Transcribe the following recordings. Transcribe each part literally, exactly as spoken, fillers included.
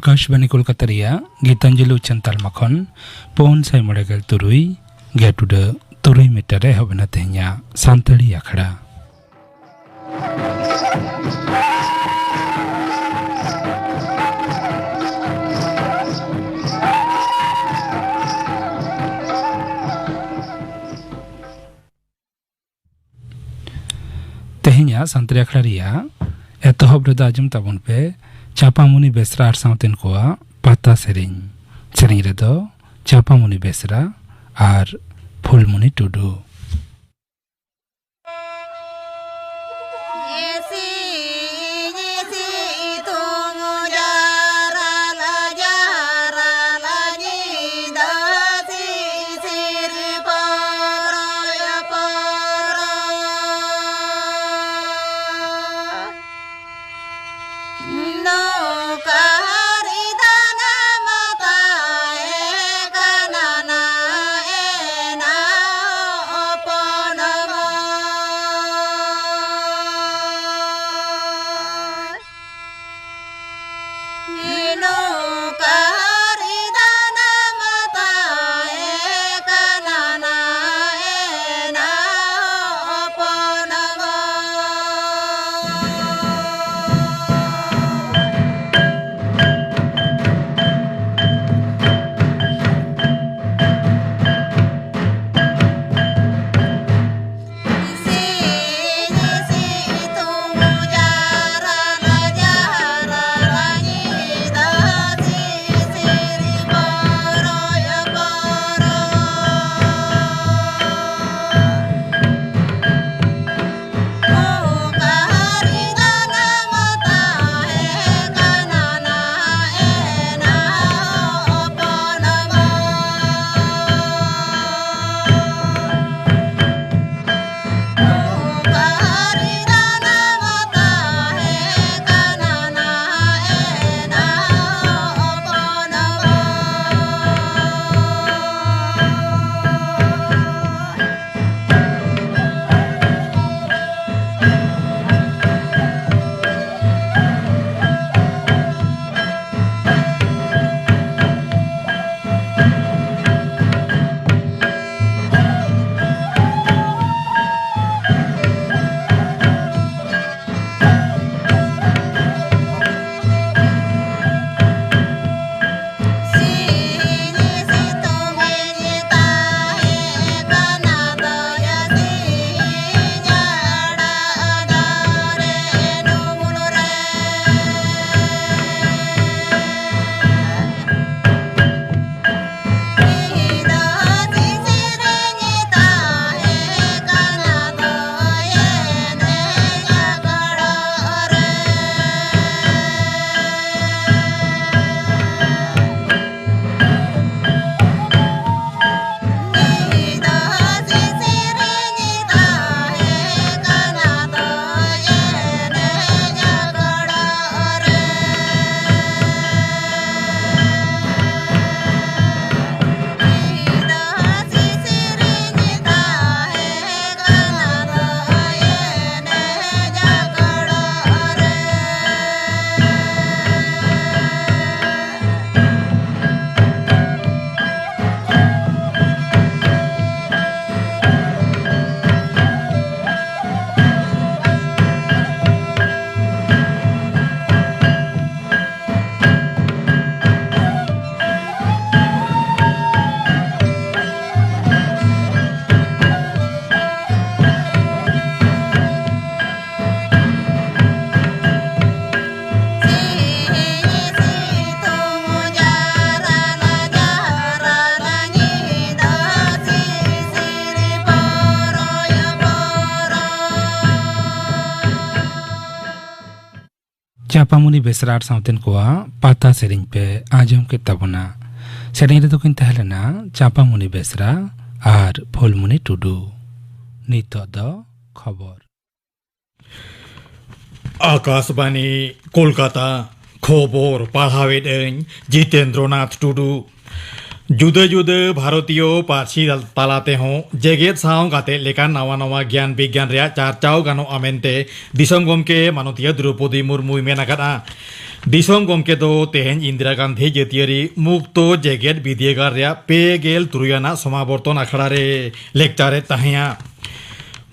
ᱟᱠᱟᱥᱵᱟᱱᱤ ᱠᱳᱞᱠᱟᱛᱟ ᱨᱮᱭᱟᱜ ᱜᱤᱛᱟᱧᱡᱚᱞᱤ ᱩᱪᱷᱟᱹᱱ ᱛᱟᱞᱢᱟ ᱠᱷᱚᱱ ᱯᱩᱱ ᱥᱟᱭ ᱢᱚᱬᱮ ᱜᱮᱞ ᱛᱩᱨᱩᱭ ᱜᱮᱴᱩᱰᱟᱹ ᱛᱩᱨᱩᱭ ᱢᱤᱴᱟᱨ ᱨᱮ ᱮᱦᱚᱵ ᱮᱱᱟ ᱛᱮᱦᱮᱧᱟᱜ ᱥᱟᱱᱛᱟᱲᱤ ᱟᱠᱷᱲᱟ᱾ ᱛᱮᱦᱮᱧᱟᱜ ᱥᱟᱱᱛᱟᱲᱤ ᱟᱠᱷᱲᱟ ᱨᱮᱭᱟᱜ ᱮᱛᱚᱦᱚᱵ ᱨᱮᱫᱚ ᱟᱸᱡᱚᱢ ᱛᱟᱵᱚᱱ ᱯᱮ ᱪᱟᱯᱟᱢᱩᱱᱤ ᱵᱮᱥᱨᱟ ᱟᱨ ᱥᱟᱶᱛᱮᱱ ᱠᱚᱣᱟᱜ ᱯᱟᱛᱟ ᱥᱮᱨᱮᱧ᱾ ᱥᱮᱨᱮᱧ ᱨᱮᱫᱚ ᱪᱟᱯᱟᱢᱩᱱᱤ ᱵᱮᱥᱨᱟ ᱟᱨ ᱯᱷᱩᱞᱢᱩᱱᱤ ᱴᱩᱰᱩ᱾ ᱪᱟᱯᱟᱢᱩᱱᱤ ᱵᱮᱥᱨᱟ ᱟᱨ ᱥᱟᱶᱛᱮᱱ ᱠᱚᱣᱟᱜ ᱯᱟᱛᱟ ᱥᱮᱨᱮᱧ ᱯᱮ ᱟᱸᱡᱚᱢ ᱠᱮᱫ ᱛᱟᱵᱚᱱᱟ᱾ ᱥᱮᱨᱮᱧ ᱨᱮᱫᱚ ᱠᱤᱱ ᱛᱟᱦᱮᱸ ᱞᱮᱱᱟ ᱪᱟᱯᱟᱢᱩᱱᱤ ᱵᱮᱥᱨᱟ ᱟᱨ ᱯᱷᱩᱞᱢᱩᱱᱤ ᱴᱩᱰᱩ᱾ ᱱᱤᱛᱚᱜ ᱫᱚ ᱠᱷᱚᱵᱚᱨ᱾ ᱟᱠᱟᱥᱵᱟᱱᱤ, ᱠᱳᱞᱠᱟᱛᱟ᱾ ᱠᱷᱚᱵᱚᱨ ᱯᱟᱲᱦᱟᱣᱮᱫ ᱟᱹᱧ ᱡᱤᱛᱮᱱᱫᱨᱚᱱᱟᱛᱷ ᱴᱩᱰᱩ᱾ ᱡᱩᱫᱟᱹ ᱡᱩᱫᱟᱹ ᱵᱷᱟᱨᱚᱛᱤᱭᱚ ᱯᱟᱹᱨᱥᱤ ᱛᱟᱞᱟ ᱛᱮᱦᱚᱸ ᱡᱮᱜᱮᱛ ᱥᱟᱶ ᱜᱟᱛᱮᱜ ᱞᱮᱠᱟᱱ ᱱᱟᱣᱟ ᱱᱟᱣᱟ ᱜᱮᱭᱟᱱ ᱵᱤᱜᱽᱜᱟᱱ ᱨᱮᱭᱟᱜ ᱪᱟᱨᱪᱟᱣ ᱜᱟᱱᱚᱜᱼᱟ ᱢᱮᱱᱛᱮ ᱫᱤᱥᱚᱢ ᱜᱚᱢᱠᱮ ᱢᱟᱱᱚᱛᱤᱭᱟᱹ ᱫᱨᱚᱣᱯᱚᱫᱤ ᱢᱩᱨᱢᱩᱭ ᱢᱮᱱ ᱟᱠᱟᱫᱼᱟ᱾ ᱫᱤᱥᱚᱢ ᱜᱚᱢᱠᱮ ᱫᱚ ᱛᱮᱦᱮᱧ ᱤᱱᱫᱤᱨᱟ ᱜᱟᱱᱫᱷᱤ ᱡᱟᱹᱛᱤᱭᱟᱹᱨᱤ ᱢᱩᱠᱛᱚ ᱡᱮᱜᱮᱛ ᱵᱤᱨᱫᱟᱹᱜᱟᱲ ᱨᱮᱭᱟᱜ ᱯᱮ ᱜᱮᱞ ᱛᱩᱨᱩᱭ ᱟᱱᱟᱜ ᱥᱚᱢᱟᱵᱚᱨᱛᱚᱱ ᱟᱠᱷᱲᱟ ᱨᱮ ᱞᱮᱠᱪᱟᱨᱮᱫ ᱛᱟᱦᱮᱸᱭᱟ᱾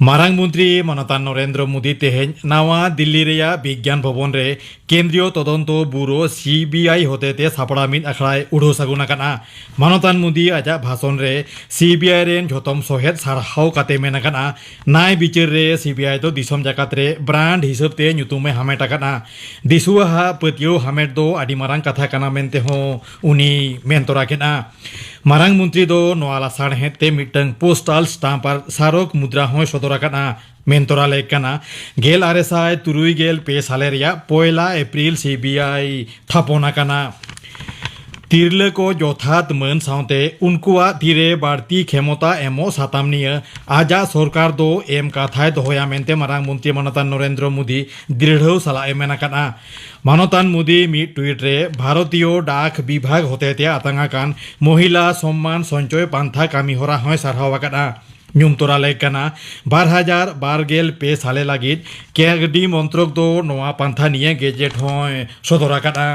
ᱢᱟᱨᱟᱝ ᱢᱚᱱᱛᱨᱤ ᱢᱟᱱᱚᱛᱟᱱ ᱱᱚᱨᱮᱱᱫᱨᱚ ᱢᱳᱫᱤ ᱛᱮᱦᱮᱧ ᱱᱟᱣᱟ ᱫᱤᱞᱞᱤ ᱨᱮᱭᱟᱜ ᱵᱤᱜᱽᱜᱟᱱ ᱵᱷᱚᱵᱚᱱ ᱨᱮ ᱠᱮᱱᱫᱨᱤᱭᱚ ᱛᱚᱫᱚᱱᱛᱚ ᱵᱩᱨᱳ ᱥᱤ ᱵᱤ ᱟᱭ ᱦᱚᱛᱮᱛᱮ ᱥᱟᱯᱲᱟᱣ ᱢᱤᱫ ᱟᱠᱷᱲᱟᱭ ᱩᱰᱷᱟᱹᱣ ᱥᱟᱹᱜᱩᱱ ᱟᱠᱟᱫᱼᱟ᱾ ᱢᱟᱱᱚᱛᱟᱱ ᱢᱳᱫᱤ ᱟᱡᱟᱜ ᱵᱷᱟᱥᱚᱱ ᱨᱮ ᱥᱤ ᱵᱤ ᱟᱭ ᱨᱮᱱ ᱡᱷᱚᱛᱚᱢ ᱥᱚᱦᱮᱫ ᱥᱟᱨᱦᱟᱣ ᱠᱟᱛᱮ ᱢᱮᱱ ᱟᱠᱟᱫᱼᱟ, ᱱᱟᱭ ᱵᱤᱪᱟᱹᱨ ᱨᱮ ᱥᱤ ᱵᱤ ᱟᱭ ᱫᱚ ᱫᱤᱥᱚᱢ ᱡᱟᱠᱟᱛ ᱨᱮ ᱵᱨᱟᱱᱰ ᱦᱤᱥᱟᱹᱵ ᱛᱮ ᱧᱩᱛᱩᱢ ᱮ ᱦᱟᱢᱮᱴ ᱟᱠᱟᱫᱼᱟ᱾ ᱫᱤᱥᱩᱣᱟᱦᱟᱜ ᱯᱟᱹᱛᱭᱟᱹᱣ ᱦᱟᱢᱮᱴ ᱫᱚ ᱟᱹᱰᱤ ᱢᱟᱨᱟᱝ ᱠᱟᱛᱷᱟ ᱠᱟᱱᱟ ᱢᱮᱱᱛᱮ ᱦᱚᱸ ᱩᱱᱤ ᱢᱮᱱ ᱛᱚᱨᱟ ᱠᱮᱫᱼᱟ᱾ ᱢᱟᱨᱟᱝ ᱢᱚᱱᱛᱨᱤ ᱫᱚ ᱱᱚᱣᱟ ᱞᱟᱥᱟᱲᱦᱮᱫ ᱛᱮ ᱢᱤᱫᱴᱟᱝ ᱯᱳᱥᱴᱟᱞ ᱥᱴᱟᱢᱯ ᱟᱨ ᱥᱟᱨᱚᱠ ᱢᱩᱫᱽᱨᱟ ᱦᱚᱸᱭ ᱥᱚᱫᱚᱨ ᱟᱠᱟᱫᱼᱟ᱾ ᱢᱮᱱ ᱛᱚᱨᱟ ᱞᱮᱠ ᱠᱟᱱᱟ, ᱜᱮᱞ ᱟᱨᱮ ᱥᱟᱭ ᱛᱩᱨᱩᱭ ᱜᱮᱞ ᱯᱮ ᱥᱟᱞᱮ ᱨᱮᱭᱟᱜ ᱯᱚᱭᱞᱟ ᱮᱯᱨᱤᱞ ᱥᱤ ᱵᱤ ᱟᱭ ᱛᱷᱟᱯᱚᱱ ᱟᱠᱟᱱᱟ᱾ ᱛᱤᱨᱞᱟᱹ ᱠᱚ ᱡᱚᱛᱷᱟᱛ ᱢᱟᱹᱱ ᱥᱟᱶᱛᱮ ᱩᱱᱠᱩᱣᱟᱜ ᱛᱤᱨᱮ ᱵᱟᱹᱲᱛᱤ ᱠᱷᱮᱢᱚᱛᱟ ᱮᱢᱚᱜ ᱥᱟᱛᱟᱢ ᱱᱤᱭᱟᱹ ᱟᱡᱟᱜ ᱥᱚᱨᱠᱟᱨ ᱫᱚ ᱮᱢ ᱠᱟᱛᱷᱟᱭ ᱫᱚᱦᱚᱭᱟ ᱢᱮᱱᱛᱮ ᱢᱟᱨᱟᱝ ᱢᱚᱱᱛᱨᱤ ᱢᱟᱱᱚᱛᱟᱱ ᱱᱚᱨᱮᱱᱫᱨᱚ ᱢᱳᱫᱤ ᱫᱨᱤᱲᱦᱟᱹᱣ ᱥᱟᱞᱟᱜ ᱮ ᱢᱮᱱ ᱟᱠᱟᱫᱼᱟ᱾ ᱢᱟᱱᱚᱛᱟᱱ ᱢᱳᱫᱤ ᱢᱤᱫ ᱴᱩᱭᱤᱴ ᱨᱮ ᱵᱷᱟᱨᱚᱛᱤᱭᱚ ᱰᱟᱠ ᱵᱤᱵᱷᱟᱜᱽ ᱦᱚᱛᱮᱛᱮ ᱟᱛᱟᱝ ᱟᱠᱟᱱ ᱢᱚᱦᱤᱞᱟ ᱥᱚᱢᱢᱟᱱ ᱥᱚᱧᱪᱚᱭ ᱯᱟᱱᱛᱷᱟ ᱠᱟᱹᱢᱤ ᱦᱚᱨᱟ ᱦᱚᱸᱭ ᱥᱟᱨᱦᱟᱣ ᱟᱠᱟᱫᱼᱟ᱾ ᱧᱩᱢ ᱛᱚᱨᱟ ᱞᱮᱠ ᱠᱟᱱᱟ, ᱵᱟᱨ ᱦᱟᱡᱟᱨ ᱵᱟᱨ ᱜᱮᱞ ᱯᱮ ᱥᱟᱞᱮ ᱞᱟᱹᱜᱤᱫ ᱠᱟᱹᱣᱰᱤ ᱢᱚᱱᱛᱨᱚᱠ ᱫᱚ ᱱᱚᱣᱟ ᱯᱟᱱᱛᱷᱟ ᱱᱤᱭᱟᱹ ᱜᱮᱡᱮᱴ ᱦᱚᱸᱭ ᱥᱚᱫᱚᱨ ᱟᱠᱟᱫᱼᱟ᱾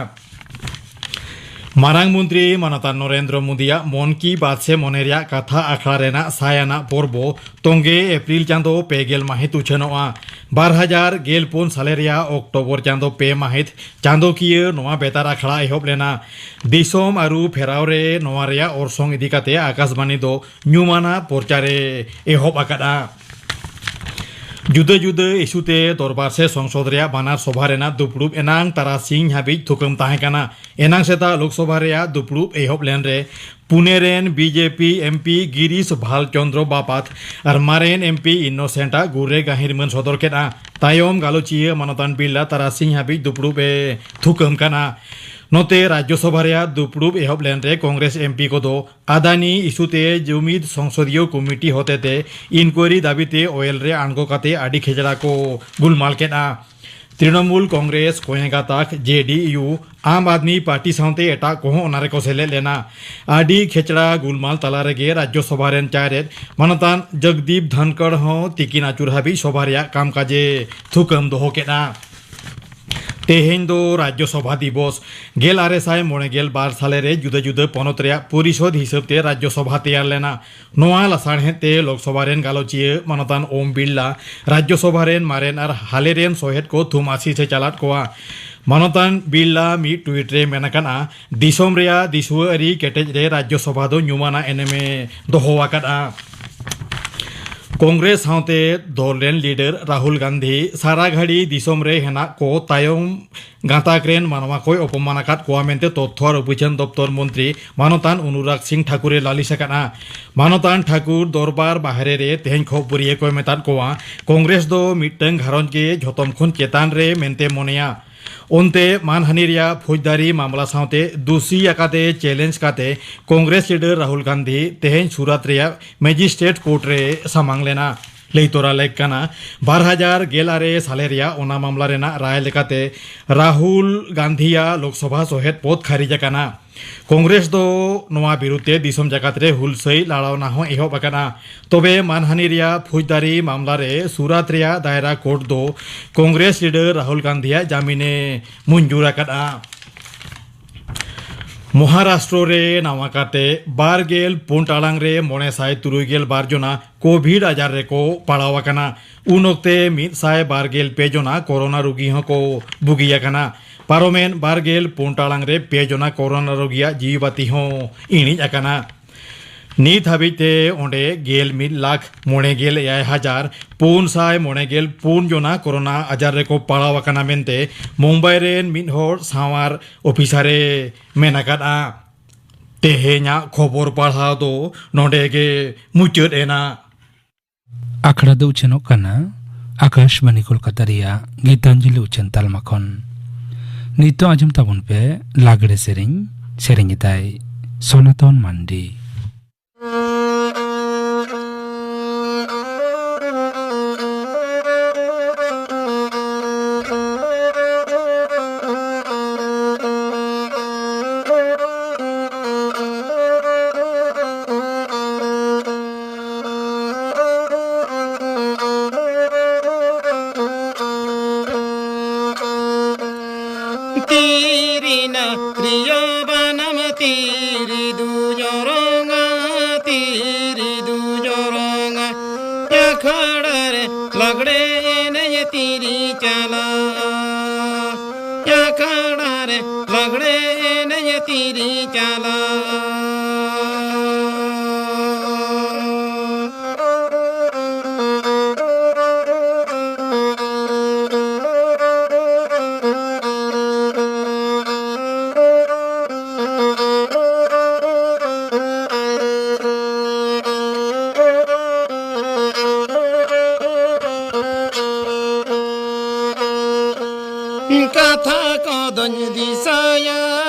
ᱢᱟᱨᱟᱝ ᱢᱚᱱᱛᱨᱤ ᱢᱟᱱᱚᱛᱟᱱ ᱱᱚᱨᱮᱱᱫᱨᱚ ᱢᱳᱫᱤᱭᱟᱜ ᱢᱚᱱ ᱠᱤ ᱵᱟᱛ ᱥᱮ ᱢᱚᱱᱮ ᱨᱮᱭᱟᱜ ᱠᱟᱛᱷᱟ ᱟᱠᱷᱲᱟ ᱨᱮᱱᱟᱜ ᱥᱟᱭ ᱟᱱᱟᱜ ᱯᱚᱨᱵᱚ ᱛᱚᱸᱜᱮ ᱮᱯᱨᱤᱞ ᱪᱟᱸᱫᱚ ᱯᱮ ᱜᱮᱞ ᱢᱟᱹᱦᱤᱛ ᱩᱪᱷᱟᱹᱱᱚᱜᱼᱟ᱾ ᱵᱟᱨ ᱦᱟᱡᱟᱨ ᱜᱮᱞ ᱯᱩᱱ ᱥᱟᱞᱮ ᱨᱮᱭᱟᱜ ᱚᱠᱴᱳᱵᱚᱨ ᱪᱟᱸᱫᱚ ᱯᱮ ᱢᱟᱹᱦᱤᱛ ᱪᱟᱸᱫᱚᱠᱤᱭᱟᱹ ᱱᱚᱣᱟ ᱵᱮᱛᱟᱨ ᱟᱠᱷᱲᱟ ᱮᱦᱚᱵ ᱞᱮᱱᱟ᱾ ᱫᱤᱥᱚᱢ ᱟᱹᱨᱩ ᱯᱷᱮᱨᱟᱣ ᱨᱮ ᱱᱚᱣᱟ ᱨᱮᱭᱟᱜ ᱚᱨᱥᱚᱝ ᱤᱫᱤ ᱠᱟᱛᱮ ᱟᱠᱟᱥᱵᱟᱱᱤ ᱫᱚ ᱧᱩᱢᱟᱱᱟᱜ ᱯᱚᱨᱪᱟᱨᱮ ᱮᱦᱚᱵ ᱟᱠᱟᱫᱼᱟ᱾ ᱡᱩᱫᱟᱹ ᱡᱩᱫᱟᱹ ᱤᱥᱩ ᱛᱮ ᱫᱚᱨᱵᱟᱨ ᱥᱮ ᱥᱚᱝᱥᱚᱫ ᱨᱮᱭᱟᱜ ᱵᱟᱱᱟᱨ ᱥᱚᱵᱷᱟ ᱨᱮᱱᱟᱜ ᱫᱩᱯᱲᱩᱵ ᱮᱱᱟᱝ ᱛᱟᱨᱟᱥᱤᱧ ᱦᱟᱹᱵᱤᱡ ᱛᱷᱩᱠᱟᱹᱢ ᱛᱟᱦᱮᱸ ᱠᱟᱱᱟ᱾ ᱮᱱᱟᱝ ᱥᱮᱛᱟᱜ ᱞᱳᱠᱥᱚᱵᱷᱟ ᱨᱮᱭᱟᱜ ᱫᱩᱯᱲᱩᱵ ᱮᱦᱚᱵ ᱞᱮᱱ ᱨᱮ ᱯᱩᱱᱮ ᱨᱮᱱ ᱵᱤᱡᱮᱯᱤ ᱮᱢᱯᱤ ᱜᱤᱨᱤᱥ ᱵᱷᱟᱞ ᱪᱚᱱᱫᱨᱚ ᱵᱟᱯᱟᱛ ᱟᱨ ᱢᱟᱨᱮᱱ ᱮᱢᱯᱤ ᱤᱱᱳᱥᱮᱱᱴ ᱟᱜ ᱜᱩᱨ ᱨᱮ ᱜᱟᱹᱦᱤᱨ ᱢᱟᱹᱱ ᱥᱚᱫᱚᱨ ᱠᱮᱫᱼᱟ᱾ ᱛᱟᱭᱚᱢ ᱜᱟᱞᱚᱪᱤᱭᱟᱹ ᱢᱟᱱᱚᱛᱟᱱ ᱵᱤᱨᱞᱟ ᱛᱟᱨᱟᱥᱤᱧ ᱦᱟᱹᱵᱤᱡ ᱫᱩᱯᱲᱩᱵ ᱮ ᱛᱷᱩᱠᱟᱹᱢ ᱠᱟᱱᱟ᱾ ᱱᱚᱛᱮ ᱨᱟᱡᱽᱡᱚᱥᱚᱵᱷᱟ ᱨᱮᱭᱟᱜ ᱫᱩᱯᱲᱩᱵ ᱮᱦᱚᱵ ᱞᱮᱱ ᱨᱮ ᱠᱚᱝᱜᱨᱮᱥ ᱮᱢᱯᱤ ᱠᱚᱫᱚ ᱟᱫᱟᱱᱤ ᱤᱥᱩ ᱛᱮ ᱡᱩᱢᱤᱫ ᱥᱚᱝᱥᱚᱫᱤᱭᱚ ᱠᱚᱢᱤᱴᱤ ᱦᱚᱛᱮᱛᱮ ᱤᱱᱠᱣᱟᱨᱤ ᱫᱟᱹᱵᱤ ᱛᱮ ᱚᱭᱮᱞ ᱨᱮ ᱟᱬᱜᱚ ᱠᱟᱛᱮ ᱟᱹᱰᱤ ᱠᱷᱮᱪᱲᱟ ᱠᱚ ᱜᱩᱞᱢᱟᱞ ᱠᱮᱫᱼᱟ᱾ ᱛᱨᱤᱱᱚᱢᱩᱞ ᱠᱚᱝᱜᱨᱮᱥ, ᱠᱚᱧᱮ ᱜᱟᱛᱟᱠ, ᱡᱮ ᱰᱤ ᱭᱩ, ᱟᱢ ᱟᱫᱢᱤ ᱯᱟᱨᱴᱤ ᱥᱟᱶᱛᱮ ᱮᱴᱟᱜ ᱠᱚᱦᱚᱸ ᱚᱱᱟ ᱨᱮᱠᱚ ᱥᱮᱞᱮᱫ ᱞᱮᱱᱟ᱾ ᱟᱹᱰᱤ ᱠᱷᱮᱪᱲᱟ ᱜᱩᱞᱢᱟᱞ ᱛᱟᱞᱟ ᱨᱮᱜᱮ ᱨᱟᱡᱽᱡᱚᱥᱚᱵᱷᱟ ᱨᱮᱱ ᱪᱟᱭᱨᱮᱫ ᱢᱟᱱᱚᱛᱟᱱ ᱡᱚᱜᱽᱫᱤᱯ ᱫᱷᱟᱱᱠᱚᱲ ᱦᱚᱸ ᱛᱤᱠᱤᱱ ᱟᱹᱪᱩᱨ ᱦᱟᱹᱵᱤᱡ ᱥᱚᱵᱷᱟ ᱨᱮᱭᱟᱜ ᱠᱟᱢᱠᱟᱡᱮ ᱛᱷᱩᱠᱟᱹᱢ ᱫᱚᱦᱚ ᱠᱮᱫᱼᱟ᱾ ᱛᱮᱦᱮᱧ ᱫᱚ ᱨᱟᱡᱽᱡᱚᱥᱚᱵᱷᱟ ᱫᱤᱵᱚᱥ᱾ ᱜᱮᱞ ᱟᱨᱮ ᱥᱟᱭ ᱢᱚᱬᱮ ᱜᱮᱞ ᱵᱟᱨ ᱥᱟᱞᱮ ᱨᱮ ᱡᱩᱫᱟᱹ ᱡᱩᱫᱟᱹ ᱯᱚᱱᱚᱛ ᱨᱮᱭᱟᱜ ᱯᱚᱨᱤᱥᱚᱫ ᱦᱤᱥᱟᱹᱵ ᱛᱮ ᱨᱟᱡᱽᱡᱚᱥᱚᱵᱷᱟ ᱛᱮᱭᱟᱨ ᱞᱮᱱᱟ᱾ ᱱᱚᱣᱟ ᱞᱟᱥᱟᱲᱦᱮᱫ ᱛᱮ ᱞᱳᱠᱥᱚᱵᱷᱟ ᱨᱮᱱ ᱜᱟᱞᱚᱪᱤᱭᱟᱹ ᱢᱟᱱᱚᱛᱟᱱ ᱳᱢ ᱵᱤᱨᱞᱟ ᱨᱟᱡᱽᱡᱚᱥᱚᱵᱷᱟ ᱨᱮᱱ ᱢᱟᱨᱮᱱ ᱟᱨ ᱦᱟᱞᱮ ᱨᱮᱱ ᱥᱚᱦᱮᱫ ᱠᱚ ᱛᱷᱩᱢ ᱟᱥᱤᱥ ᱮ ᱪᱟᱞᱟᱫ ᱠᱚᱣᱟ᱾ ᱢᱟᱱᱚᱛᱟᱱ ᱵᱤᱨᱞᱟ ᱢᱤᱫ ᱴᱩᱭᱤᱴ ᱨᱮ ᱢᱮᱱ ᱟᱠᱟᱱᱟ, ᱫᱤᱥᱚᱢ ᱨᱮᱭᱟᱜ ᱫᱤᱥᱩᱣᱟᱹ ᱟᱹᱨᱤ ᱠᱮᱴᱮᱡ ᱨᱮ ᱨᱟᱡᱽᱡᱚᱥᱚᱵᱷᱟ ᱫᱚ ᱧᱩᱢᱟᱱᱟᱜ ᱮᱱᱮᱢᱮ ᱫᱚᱦᱚ ᱟᱠᱟᱫᱼᱟ᱾ ᱠᱚᱝᱜᱨᱮᱥ ᱥᱟᱶᱛᱮ ᱫᱚᱞ ᱨᱮᱱ ᱞᱤᱰᱟᱨ ᱨᱟᱦᱩᱞ ᱜᱟᱱᱫᱷᱤ ᱥᱟᱨᱟ ᱜᱷᱟᱹᱲᱤ ᱫᱤᱥᱚᱢ ᱨᱮ ᱦᱮᱱᱟᱜ ᱠᱚ ᱛᱟᱭᱚᱢ ᱜᱟᱛᱟᱠ ᱨᱮᱱ ᱢᱟᱱᱣᱟ ᱠᱚᱭ ᱚᱯᱚᱢᱟᱱ ᱟᱠᱟᱫ ᱠᱚᱣᱟ ᱢᱮᱱᱛᱮ ᱛᱚᱛᱛᱷᱚ ᱟᱨ ᱩᱯᱟᱹᱪᱷᱟᱹᱱ ᱫᱚᱯᱛᱚᱨ ᱢᱚᱱᱛᱨᱤ ᱢᱟᱱᱚᱛᱟᱱ ᱚᱱᱩᱨᱟᱜᱽ ᱥᱤᱝ ᱴᱷᱟᱠᱩᱨ ᱮ ᱞᱟᱹᱞᱤᱥ ᱟᱠᱟᱫᱼᱟ᱾ ᱢᱟᱱᱚᱛᱟᱱ ᱴᱷᱟᱠᱩᱨ ᱫᱚᱨᱵᱟᱨ ᱵᱟᱦᱨᱮ ᱨᱮ ᱛᱮᱦᱮᱧ ᱠᱷᱚᱵᱚᱨᱤᱭᱟᱹ ᱠᱚᱭ ᱢᱮᱛᱟᱫ ᱠᱚᱣᱟ, ᱠᱚᱝᱜᱨᱮᱥ ᱫᱚ ᱢᱤᱫᱴᱟᱝ ᱜᱷᱟᱨᱚᱸᱡᱽ ᱜᱮ ᱡᱷᱚᱛᱚᱢ ᱠᱷᱚᱱ ᱪᱮᱛᱟᱱ ᱨᱮ ᱢᱮᱱᱛᱮ ᱢᱚᱱᱮᱭᱟ᱾ ᱚᱱᱛᱮ ᱢᱟᱱᱦᱟᱹᱱᱤ ᱨᱮᱭᱟᱜ ᱯᱷᱳᱡᱽᱫᱟᱨᱤ ᱢᱟᱢᱞᱟ ᱥᱟᱶᱛᱮ ᱫᱩᱥᱤ ᱟᱠᱟᱫᱮ ᱪᱮᱞᱮᱧᱡᱽ ᱠᱟᱛᱮ ᱠᱚᱝᱜᱨᱮᱥ ᱞᱤᱰᱟᱨ ᱨᱟᱦᱩᱞ ᱜᱟᱱᱫᱷᱤ ᱛᱮᱦᱮᱧ ᱥᱩᱨᱟᱛ ᱨᱮᱭᱟᱜ ᱢᱮᱡᱤᱥᱴᱨᱮᱴ ᱠᱳᱨᱴ ᱨᱮ ᱥᱟᱢᱟᱝ ᱞᱮᱱᱟ᱾ ᱞᱟᱹᱭ ᱛᱚᱨᱟ ᱞᱮᱠ ᱠᱟᱱᱟ, ᱵᱟᱨ ᱦᱟᱡᱟᱨ ᱜᱮᱞ ᱟᱨᱮ ᱥᱟᱞᱮ ᱨᱮᱭᱟᱜ ᱚᱱᱟ ᱢᱟᱢᱞᱟ ᱨᱮᱱᱟᱜ ᱨᱟᱭ ᱞᱮᱠᱟᱛᱮ ᱨᱟᱦᱩᱞ ᱜᱟᱱᱫᱷᱤᱭᱟᱜ ᱞᱳᱠᱥᱚᱵᱷᱟ ᱥᱚᱦᱮᱫ ᱯᱚᱫ ᱠᱷᱟᱨᱤᱡ ᱟᱠᱟᱱᱟ᱾ ᱠᱚᱝᱜᱨᱮᱥ ᱫᱚ ᱱᱚᱣᱟ ᱵᱤᱨᱩᱫᱷ ᱛᱮ ᱫᱤᱥᱚᱢ ᱡᱟᱠᱟᱛ ᱨᱮ ᱦᱩᱞᱥᱟᱹᱭ ᱞᱟᱲᱟᱣᱱᱟ ᱦᱚᱸ ᱮᱦᱚᱵ ᱟᱠᱟᱱᱟ᱾ ᱛᱚᱵᱮ ᱢᱟᱱᱦᱟᱹᱱᱤ ᱨᱮᱭᱟᱜ ᱯᱷᱳᱡᱽᱫᱟᱨᱤ ᱢᱟᱢᱞᱟ ᱨᱮ ᱥᱩᱨᱟᱛ ᱨᱮᱭᱟᱜ ᱫᱟᱭᱨᱟ ᱠᱳᱨᱴ ᱫᱚ ᱠᱚᱝᱜᱨᱮᱥ ᱞᱤᱰᱟᱨ ᱨᱟᱦᱩᱞ ᱜᱟᱱᱫᱷᱤᱭᱟᱜ ᱡᱟᱢᱤᱱᱮ ᱢᱚᱧᱡᱩᱨ ᱟᱠᱟᱫᱼᱟ᱾ ᱢᱚᱦᱟᱨᱟᱥᱴᱨᱚ ᱨᱮ ᱱᱟᱣᱟ ᱠᱟᱛᱮ ᱵᱟᱨ ᱜᱮᱞ ᱯᱩᱱ ᱴᱟᱲᱟᱝ ᱨᱮ ᱢᱚᱬᱮ ᱥᱟᱭ ᱛᱩᱨᱩᱭ ᱜᱮᱞ ᱵᱟᱨ ᱡᱚᱱᱟ ᱠᱳᱵᱷᱤᱰ ᱟᱡᱟᱨ ᱨᱮᱠᱚ ᱯᱟᱲᱟᱣ ᱟᱠᱟᱱᱟ᱾ ᱩᱱ ᱚᱠᱛᱮ ᱢᱤᱫ ᱥᱟᱭ ᱵᱟᱨ ᱜᱮᱞ ᱯᱮ ᱡᱚᱱᱟ ᱠᱳᱨᱳᱱᱟ ᱨᱩᱜᱤ ᱦᱚᱸᱠᱚ ᱵᱩᱜᱤ ᱟᱠᱟᱱᱟ᱾ ᱯᱟᱨᱚᱢᱮᱱ ᱵᱟᱨ ᱜᱮᱞ ᱯᱩᱱ ᱴᱟᱲᱟᱝ ᱨᱮ ᱯᱮ ᱡᱚᱱᱟ ᱠᱳᱨᱳᱱᱟ ᱨᱩᱜᱤᱭᱟᱜ ᱡᱤᱣᱤ ᱵᱟᱹᱛᱤ ᱦᱚᱸ ᱤᱬᱤᱡ ᱟᱠᱟᱱᱟ᱾ ᱱᱤᱛ ᱦᱟᱹᱵᱤᱡ ᱛᱮ ᱚᱸᱰᱮ ᱜᱮᱞ ᱢᱤᱫ ᱞᱟᱠᱷ ᱢᱚᱬᱮ ᱜᱮᱞ ᱮᱭᱟᱭ ᱦᱟᱡᱟᱨ ᱯᱩᱱ ᱥᱟᱭ ᱢᱚᱬᱮ ᱜᱮᱞ ᱯᱩᱱ ᱡᱚᱱᱟ ᱠᱳᱨᱳᱱᱟ ᱟᱡᱟᱨ ᱨᱮᱠᱚ ᱯᱟᱲᱟᱣ ᱟᱠᱟᱱᱟ ᱢᱮᱱᱛᱮ ᱢᱩᱢᱵᱟᱭ ᱨᱮᱱ ᱢᱤᱫ ᱦᱚᱲ ᱥᱟᱶᱟᱨ ᱚᱯᱷᱤᱥᱟᱨ ᱮ ᱢᱮᱱ ᱟᱠᱟᱫᱼᱟ᱾ ᱛᱮᱦᱮᱧᱟᱜ ᱠᱷᱚᱵᱚᱨ ᱯᱟᱲᱦᱟᱣ ᱫᱚ ᱱᱚᱰᱮ ᱜᱮ ᱢᱩᱪᱟᱹᱫ ᱮᱱᱟ᱾ ᱟᱠᱷᱲᱟ ᱫᱚ ᱩᱪᱷᱟᱹᱱᱚᱜ ᱠᱟᱱᱟ ᱟᱠᱟᱥᱵᱟᱱᱤ ᱠᱳᱞᱠᱟᱛᱟ ᱨᱮᱭᱟᱜ ᱜᱤᱛᱟᱧᱡᱚᱞᱤ ᱩᱪᱷᱟᱹᱱ ᱛᱟᱞᱢᱟ ᱠᱷᱚᱱ᱾ ᱱᱤᱛᱚᱜ ᱟᱸᱡᱚᱢ ᱛᱟᱵᱚᱱ ᱯᱮ ᱞᱟᱜᱽᱲᱮ ᱥᱮᱨᱮᱧ᱾ ᱥᱮᱨᱮᱧ ᱮᱫᱟᱭ ᱥᱚᱱᱟᱛᱚᱱ ᱢᱟᱱᱰᱤ᱾ ᱛᱤᱨᱤᱱᱟ ᱛᱤᱨᱭᱳ ᱵᱟᱱᱟᱢ ᱛᱤᱨᱤ ᱫᱩ ᱡᱚᱨᱚᱝᱟ, ᱛᱤᱨᱤ ᱫᱩ ᱡᱚᱨᱚᱝᱟ᱾ ᱟᱠᱷᱲᱟ ᱨᱮ ᱞᱟᱜᱽᱲᱮ ᱮᱱᱮᱡ ᱛᱤᱨᱤ ᱪᱟᱞᱟᱜᱼᱟ, ᱟᱠᱷᱲᱟ ᱨᱮ ᱞᱟᱜᱽᱲᱮ ᱮᱱᱮᱡ ᱛᱤᱨᱤ ᱪᱟᱞᱟᱜᱼᱟ᱾ ᱠᱟᱛᱷᱟ ᱠᱚᱫᱚᱧ ᱫᱤᱥᱟᱹᱭᱟ,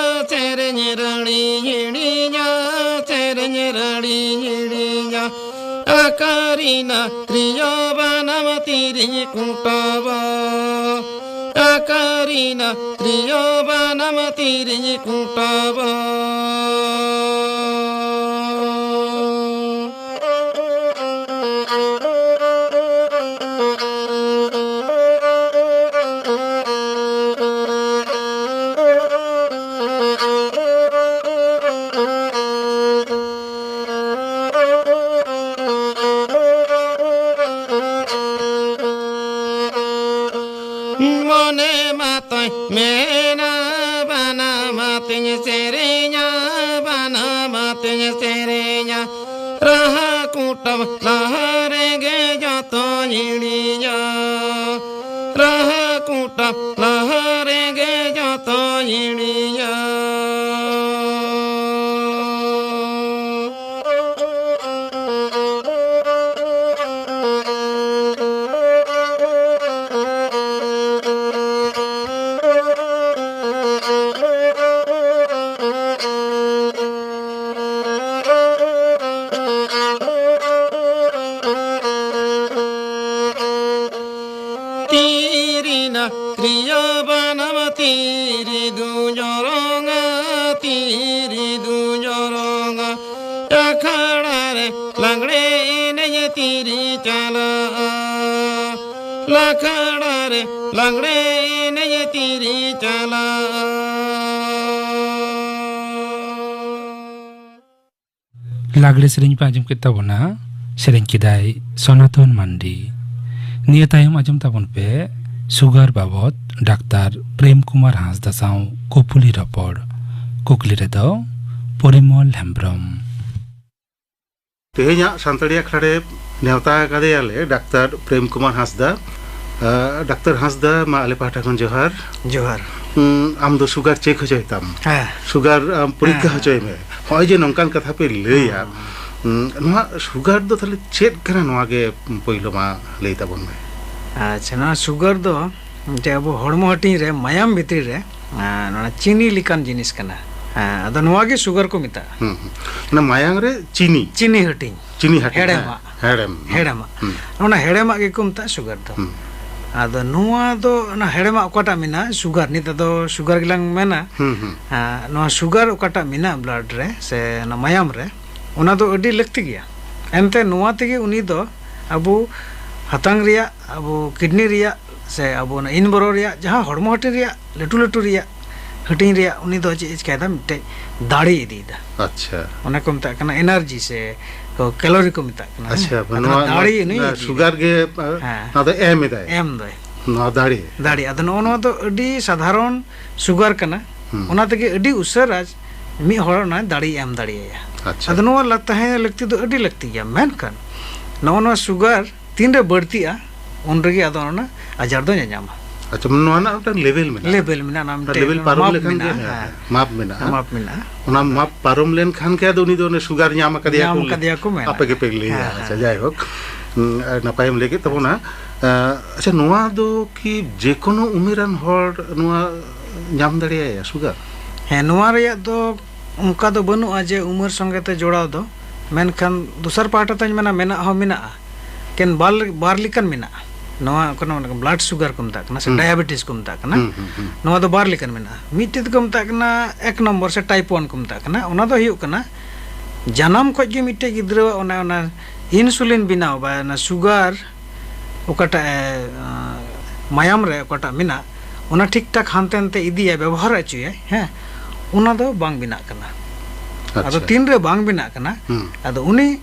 ᱥᱮᱨᱮᱧ ᱨᱟᱹᱲᱤ ᱦᱤᱲᱤᱧᱟ, ᱥᱮᱨᱮᱧ ᱨᱟᱹᱲᱤ ᱦᱤᱲᱤᱧᱟ᱾ ᱟᱠᱟᱨᱤᱱᱟ ᱛᱤᱨᱭᱳ ᱵᱟᱱᱟᱢ ᱛᱤᱨᱤᱧ ᱠᱩᱴᱟᱹᱣᱟ, ᱟᱠᱟᱨᱤᱱᱟ ᱛᱤᱨᱭᱳ ᱵᱟᱱᱟᱢ ᱛᱤᱨᱤᱧ ᱠᱩᱴᱟᱹᱣᱟ᱾ ᱢᱚᱱᱮ ᱢᱟᱛᱟᱭ ᱢᱮᱱᱟ ᱵᱟᱱᱟᱢ ᱟᱛᱮᱧ ᱥᱮᱨᱮᱧᱟ, ᱵᱟᱱᱟᱢ ᱟᱛᱮᱧ ᱥᱮᱨᱮᱧᱟ᱾ ᱡᱚᱛᱚᱧ ᱦᱤᱲᱤᱧᱟ, ᱨᱟᱦᱟ ᱠᱩᱴᱟᱢ ᱞᱟᱦᱟ ᱨᱮᱜᱮ ᱡᱚᱛᱚᱧ ᱦᱤᱲᱤᱧᱟ᱾ ᱛᱤᱨᱤᱱᱟ ᱛᱤᱨᱭᱳ ᱵᱟᱱᱟᱢ ᱛᱤᱨᱤ ᱫᱩᱧ ᱚᱨᱚᱝᱟ, ᱛᱤᱨᱤ ᱫᱩᱧ ᱚᱨᱚᱝᱟ᱾ ᱟᱠᱷᱲᱟ ᱨᱮ ᱞᱟᱜᱽᱲᱮ ᱮᱱᱮᱡ ᱛᱤᱨᱤ ᱪᱟᱞᱟᱜᱼᱟ, ᱟᱠᱷᱲᱟ ᱨᱮ ᱞᱟᱜᱽᱲᱮ ᱮᱱᱮᱡ ᱛᱤᱨᱤ ᱪᱟᱞᱟᱜᱼᱟ᱾ ᱞᱟᱜᱽᱲᱮ ᱥᱮᱨᱮᱧ ᱯᱮ ᱟᱸᱡᱚᱢ ᱠᱮᱫ ᱛᱟᱵᱚᱱᱟ, ᱥᱮᱨᱮᱧ ᱠᱮᱫᱟᱭ ᱥᱚᱱᱟᱛᱚᱱ ᱢᱟᱱᱰᱤ᱾ ᱱᱤᱭᱟᱹ ᱛᱟᱭᱚᱢ ᱟᱸᱡᱚᱢ ᱛᱟᱵᱚᱱ ᱯᱮ ᱥᱩᱜᱟᱨ ᱵᱟᱵᱚᱛ ᱰᱟᱠᱛᱟᱨ ᱯᱨᱮᱢ ᱠᱩᱢᱟᱨ ᱦᱟᱸᱥᱫᱟ ᱥᱟᱶ ᱠᱩᱯᱩᱞᱤ ᱨᱚᱯᱚᱲ᱾ ᱠᱩᱠᱞᱤ ᱨᱮᱫᱚ ᱯᱚᱨᱤᱢᱚᱞ ᱦᱮᱢᱵᱨᱚᱢ᱾ ᱛᱮᱦᱮᱧᱟᱜ ᱥᱟᱱᱛᱟᱲᱤ ᱟᱠᱷᱲᱟ ᱨᱮ ᱱᱮᱣᱛᱟ ᱟᱠᱟᱫᱮᱭᱟᱞᱮ ᱰᱟᱠᱛᱟᱨ ᱯᱨᱮᱢ ᱠᱩᱢᱟᱨ ᱦᱟᱸᱥᱫᱟ᱾ ᱟᱸ, ᱰᱟᱠᱛᱟᱨ ᱦᱟᱸᱥᱫᱟ, ᱢᱟ ᱟᱞᱮ ᱯᱟᱦᱴᱟ ᱠᱷᱚᱱ ᱡᱚᱦᱟᱨ᱾ ᱡᱚᱦᱟᱨ᱾ ᱩᱸ, ᱟᱢ ᱫᱚ ᱥᱩᱜᱟᱨ ᱪᱮᱠ ᱦᱚᱪᱚᱭ ᱛᱟᱢ᱾ ᱦᱮᱸ᱾ ᱥᱩᱜᱟᱨ, ᱟᱢ ᱯᱚᱨᱤᱠᱠᱷᱟ ᱦᱮᱸ, ᱦᱚᱪᱚᱭ ᱦᱮᱸ᱾ ᱢᱮ᱾ ᱦᱚᱸᱜᱼᱚᱭ ᱡᱮ ᱱᱚᱝᱠᱟᱱ ᱠᱟᱛᱷᱟ ᱯᱮ ᱞᱟᱹᱭᱟ, ᱦᱮᱸ᱾ ᱩᱸ, ᱱᱚᱣᱟ ᱥᱩᱜᱟᱨ ᱫᱚ ᱛᱟᱦᱞᱮ ᱪᱮᱫ ᱠᱟᱱᱟ, ᱱᱚᱣᱟ ᱜᱮ ᱯᱳᱭᱞᱳ ᱢᱟ ᱞᱟᱹᱭ ᱛᱟᱵᱚᱱ ᱢᱮ᱾ ᱟᱪᱪᱷᱟ, ᱱᱚᱣᱟ ᱥᱩᱜᱟᱨ ᱫᱚ ᱡᱮ ᱟᱵᱚ ᱦᱚᱲᱢᱚ ᱦᱟᱹᱴᱤᱧ ᱨᱮ ᱢᱟᱭᱟᱢ ᱵᱷᱤᱛᱨᱤ ᱨᱮ, ᱟᱸ, ᱱᱚᱣᱟ ᱪᱤᱱᱤ ᱞᱮᱠᱟᱱ ᱡᱤᱱᱤᱥ ᱠᱟᱱᱟ᱾ ᱦᱮᱸ, ᱟᱫᱚ ᱱᱚᱣᱟ ᱜᱮ ᱥᱩᱜᱟᱨ ᱠᱚ ᱢᱮᱛᱟᱜᱼᱟ᱾ ᱦᱩᱸ, ᱦᱩᱸ᱾ ᱚᱱᱟ ᱢᱟᱭᱟᱢ ᱨᱮ ᱪᱤᱱᱤ᱾ ᱪᱤᱱᱤ ᱦᱟᱹᱴᱤᱧ᱾ ᱪᱤᱱᱤ ᱦᱟᱹᱴᱤᱧ, ᱦᱮᱲᱮᱢᱟᱜ᱾ ᱦᱮᱸ, ᱦᱮᱲᱮᱢ᱾ ᱦᱩᱸ᱾ ᱦᱮᱲᱮᱢᱟᱜ᱾ ᱦᱩᱸ᱾ ᱚᱱᱟ ᱦᱮᱲᱮᱢᱟᱜ ᱜᱮᱠᱚ ᱢᱮᱛᱟᱜᱼᱟ ᱥᱩᱜᱟᱨ ᱫᱚ᱾ ᱦᱩᱸ᱾ ᱟᱫᱚ ᱱᱚᱣᱟ ᱫᱚ, ᱚᱱᱟ ᱦᱮᱲᱮᱢᱟᱜ ᱚᱠᱟᱴᱟᱜ ᱢᱮᱱᱟᱜᱼᱟ, ᱥᱩᱜᱟᱨ, ᱱᱤᱛ ᱫᱚ ᱥᱩᱜᱟᱨ ᱜᱮᱞᱟᱝ ᱢᱮᱱᱟ᱾ ᱦᱩᱸ, ᱦᱩᱸ᱾ ᱟᱸ, ᱱᱚᱣᱟ ᱥᱩᱜᱟᱨ ᱚᱠᱟᱴᱟᱜ ᱢᱮᱱᱟᱜᱼᱟ ᱵᱞᱟᱰ ᱨᱮ ᱥᱮ ᱚᱱᱟ ᱢᱟᱭᱟᱢ ᱨᱮ, ᱚᱱᱟ ᱫᱚ ᱟᱹᱰᱤ ᱞᱟᱹᱠᱛᱤ ᱜᱮᱭᱟ᱾ ᱮᱱᱛᱮ ᱱᱚᱣᱟ ᱛᱮᱜᱮ ᱩᱱᱤ ᱫᱚ ᱟᱵᱚ ᱦᱟᱛᱟᱝ ᱨᱮᱭᱟᱜ, ᱟᱵᱚ ᱠᱤᱰᱱᱤ ᱨᱮᱭᱟᱜ, ᱥᱮ ᱟᱵᱚ ᱚᱱᱟ ᱤᱱ ᱵᱚᱨᱚ ᱨᱮᱭᱟᱜ, ᱡᱟᱦᱟᱸ ᱦᱚᱲᱢᱚ ᱦᱟᱹᱴᱤᱧ ᱨᱮᱭᱟᱜ ᱞᱟᱹᱴᱩ ᱞᱟᱹᱴᱩ ᱨᱮᱭᱟᱜ ᱦᱟᱹᱴᱤᱧ ᱨᱮᱭᱟᱜ, ᱩᱱᱤ ᱫᱚ ᱪᱮᱫ ᱮ ᱪᱤᱠᱟᱹᱭᱮᱫᱟ? ᱢᱤᱫᱴᱮᱡ ᱫᱟᱲᱮ ᱤᱫᱤᱭᱮᱫᱟ᱾ ᱟᱪᱪᱷᱟ᱾ ᱚᱱᱟ ᱠᱚ ᱢᱮᱛᱟᱜ ᱠᱟᱱᱟ ᱮᱱᱟᱨᱡᱤ ᱥᱮ ᱠᱚ ᱠᱮᱞᱳᱨᱤ ᱠᱚ ᱢᱮᱛᱟᱜ ᱠᱟᱱᱟ᱾ ᱟᱪᱪᱷᱟ, ᱟᱫᱚ ᱱᱚᱣᱟ, ᱚᱱᱟ ᱫᱟᱲᱮ ᱱᱚᱣᱟ, ᱩᱱᱤ ᱱᱚᱣᱟ ᱤᱫᱤᱭᱮᱫᱟ᱾ ᱥᱩᱜᱟᱨ ᱜᱮ, ᱟ, ᱦᱮᱸ᱾ ᱱᱚᱣᱟ ᱫᱚ ᱮᱢ ᱮᱫᱟᱭ᱾ ᱮᱢ ᱫᱟᱭ᱾ ᱱᱚᱣᱟ ᱫᱟᱲᱮ᱾ ᱫᱟᱲᱮ᱾ ᱟᱫᱚ ᱱᱚᱜᱼᱚ ᱱᱚᱣᱟ ᱫᱚ ᱟᱹᱰᱤ ᱥᱟᱫᱷᱟᱨᱚᱱ ᱥᱩᱜᱟᱨ ᱠᱟᱱᱟ᱾ ᱦᱩᱸ᱾ ᱚᱱᱟ ᱛᱮᱜᱮ ᱟᱹᱰᱤ ᱩᱥᱟᱹᱨᱟ ᱢᱤᱫ ᱦᱚᱲ ᱚᱱᱟ ᱫᱟᱲᱮᱭ ᱮᱢ ᱫᱟᱲᱮᱭᱟᱭᱟ᱾ ᱟᱪᱪᱷᱟ᱾ ᱟᱫᱚ ᱱᱚᱣᱟ ᱞᱟ-, ᱛᱟᱦᱮᱸ ᱞᱟᱹᱠᱛᱤ ᱫᱚ ᱟᱹᱰᱤ ᱞᱟᱹᱠᱛᱤ ᱜᱮᱭᱟ, ᱢᱮᱱᱠᱷᱟᱱ ᱱᱚᱜᱼᱚ ᱱᱚᱣᱟ ᱥᱩᱜᱟᱨ ᱛᱤᱱᱨᱮ ᱵᱟᱹᱲᱛᱤᱜᱼᱟ, ᱩᱱ ᱨᱮᱜᱮ ᱟᱫᱚ ᱚᱱᱟ ᱟᱡᱟᱨ ᱫᱚ ᱧᱟᱧᱟᱢᱟ᱾ ᱟᱪᱪᱷᱟ, ᱱᱚᱣᱟ ᱨᱮᱱᱟᱜ ᱢᱤᱫᱴᱟᱝ ᱞᱮᱵᱮᱞ ᱢᱮᱱᱟᱜᱼᱟ᱾ ᱞᱮᱵᱮᱞ ᱢᱮᱱᱟᱜᱼᱟ, ᱚᱱᱟ ᱟᱨ ᱢᱤᱫᱴᱮᱱ ᱞᱮᱵᱮᱞ ᱯᱟᱨᱚᱢ ᱢᱟᱯ ᱞᱮᱠᱷᱟᱱ ᱜᱮ, ᱢᱮᱱᱟᱜᱼᱟ, ᱦᱮᱸ, ᱦᱮᱸ, ᱦᱮᱸ, ᱢᱟᱯ ᱢᱮᱱᱟᱜᱼᱟ᱾ ᱢᱟᱯ ᱢᱮᱱᱟᱜᱼᱟ᱾ ᱚᱱᱟ ᱢᱟᱯ ᱯᱟᱨᱚᱢ ᱞᱮᱱᱠᱷᱟᱱ ᱜᱮ ᱟᱫᱚ ᱩᱱᱤ ᱫᱚ ᱚᱱᱮ ᱥᱩᱜᱟᱨ ᱧᱟᱢ ᱟᱠᱟᱫᱮᱭᱟ ᱧᱟᱢ ᱠᱚ, ᱟᱠᱟᱫᱮᱭᱟ ᱠᱚ ᱢᱮᱱᱟ᱾ ᱟᱯᱮ ᱜᱮᱯᱮ ᱞᱟᱹᱭᱟ᱾ ᱦᱮᱸ, ᱟᱪᱪᱷᱟ, ᱦᱮᱸ᱾ ᱡᱟᱭᱦᱳᱠ, ᱦᱩᱸ, ᱟᱨ ᱱᱟᱯᱟᱭᱮᱢ ᱞᱟᱹᱭ ᱠᱮᱫ ᱛᱟᱵᱚᱱᱟ᱾ ᱟᱸ, ᱟᱪᱪᱷᱟ, ᱱᱚᱣᱟ ᱫᱚ ᱠᱤ ᱡᱮᱠᱳᱱᱳ ᱩᱢᱮᱨᱟᱱ ᱦᱚᱲ ᱱᱚᱣᱟ ᱧᱟᱢ ᱫᱟᱲᱮᱭᱟᱭᱟ ᱥᱩᱜᱟᱨ? ᱦᱮᱸ, ᱱᱚᱣᱟ ᱨᱮᱭᱟᱜ ᱫᱚ ᱚᱱᱠᱟ ᱫᱚ ᱵᱟᱹᱱᱩᱜᱼᱟ ᱡᱮ ᱩᱢᱮᱨ ᱥᱚᱸᱜᱮ ᱛᱮ ᱡᱚᱲᱟᱣ ᱫᱚ, ᱢᱮᱱᱠᱷᱟᱱ ᱫᱚᱥᱟᱨ ᱯᱟᱦᱴᱟ ᱛᱮᱧ ᱢᱮᱱᱟ, ᱢᱮᱱᱟᱜ ᱦᱚᱸ ᱢᱮᱱᱟᱜᱼᱟ᱾ ᱮᱠᱮᱱ ᱵᱟᱨ, ᱵᱟᱨ ᱞᱮᱠᱟᱱ ᱢᱮᱱᱟᱜᱼᱟ᱾ ᱱᱚᱣᱟ ᱠᱟᱱᱟ, ᱚᱱᱟ blood sugar ᱠᱚ ᱢᱮᱛᱟᱜ ᱠᱟᱱᱟ, ᱥᱮ ᱦᱩᱸ᱾ Diabetes ᱠᱚ ᱢᱮᱛᱟᱜ ᱠᱟᱱᱟ᱾ ᱦᱩᱸ, ᱦᱩᱸ, ᱦᱩᱸ᱾ ᱱᱚᱣᱟ ᱫᱚ ᱵᱟᱨ ᱞᱮᱠᱟᱱ ᱢᱮᱱᱟᱜᱼᱟ᱾ ᱢᱤᱫᱴᱮᱡ ᱫᱚᱠᱚ ᱢᱮᱛᱟᱜ ᱠᱟᱱᱟ ᱮᱠ ᱱᱚᱢᱵᱚᱨ ᱥᱮ type one ᱠᱚ ᱢᱮᱛᱟᱜ ᱠᱟᱱᱟ᱾ ᱚᱱᱟ ᱫᱚ ᱦᱩᱭᱩᱜ ᱠᱟᱱᱟ, ᱡᱟᱱᱟᱢ ᱠᱷᱚᱡ ᱜᱮ ᱢᱤᱫᱴᱮᱡ ᱜᱤᱫᱽᱨᱟᱹᱣᱟᱜ ᱚᱱᱟ, ᱚᱱᱟ insulin ᱵᱮᱱᱟᱣ ᱵᱟ ᱚᱱᱟ sugar ᱚᱠᱟᱴᱟᱜ ᱮ, ᱟᱸ, ᱢᱟᱭᱟᱢ ᱨᱮ ᱚᱠᱟᱴᱟᱜ ᱢᱮᱱᱟᱜ, ᱚᱱᱟ ᱴᱷᱤᱠ ᱴᱷᱟᱠ ᱦᱟᱱᱛᱮ ᱱᱟᱛᱮ ᱤᱫᱤᱭᱟᱭ, ᱵᱮᱵᱚᱦᱟᱨ ᱦᱚᱪᱚᱭᱟᱭ, ᱦᱮᱸ, ᱚᱱᱟ ᱫᱚ ᱵᱟᱝ ᱵᱮᱱᱟᱜ ᱠᱟᱱᱟ᱾ ᱟᱪᱪᱷᱟ᱾ ᱟᱫᱚ ᱛᱤᱱᱨᱮ ᱵᱟᱝ ᱵᱮᱱᱟᱜ ᱠᱟᱱᱟ, ᱦᱩᱸ᱾ ᱟᱫᱚ ᱩᱱᱤ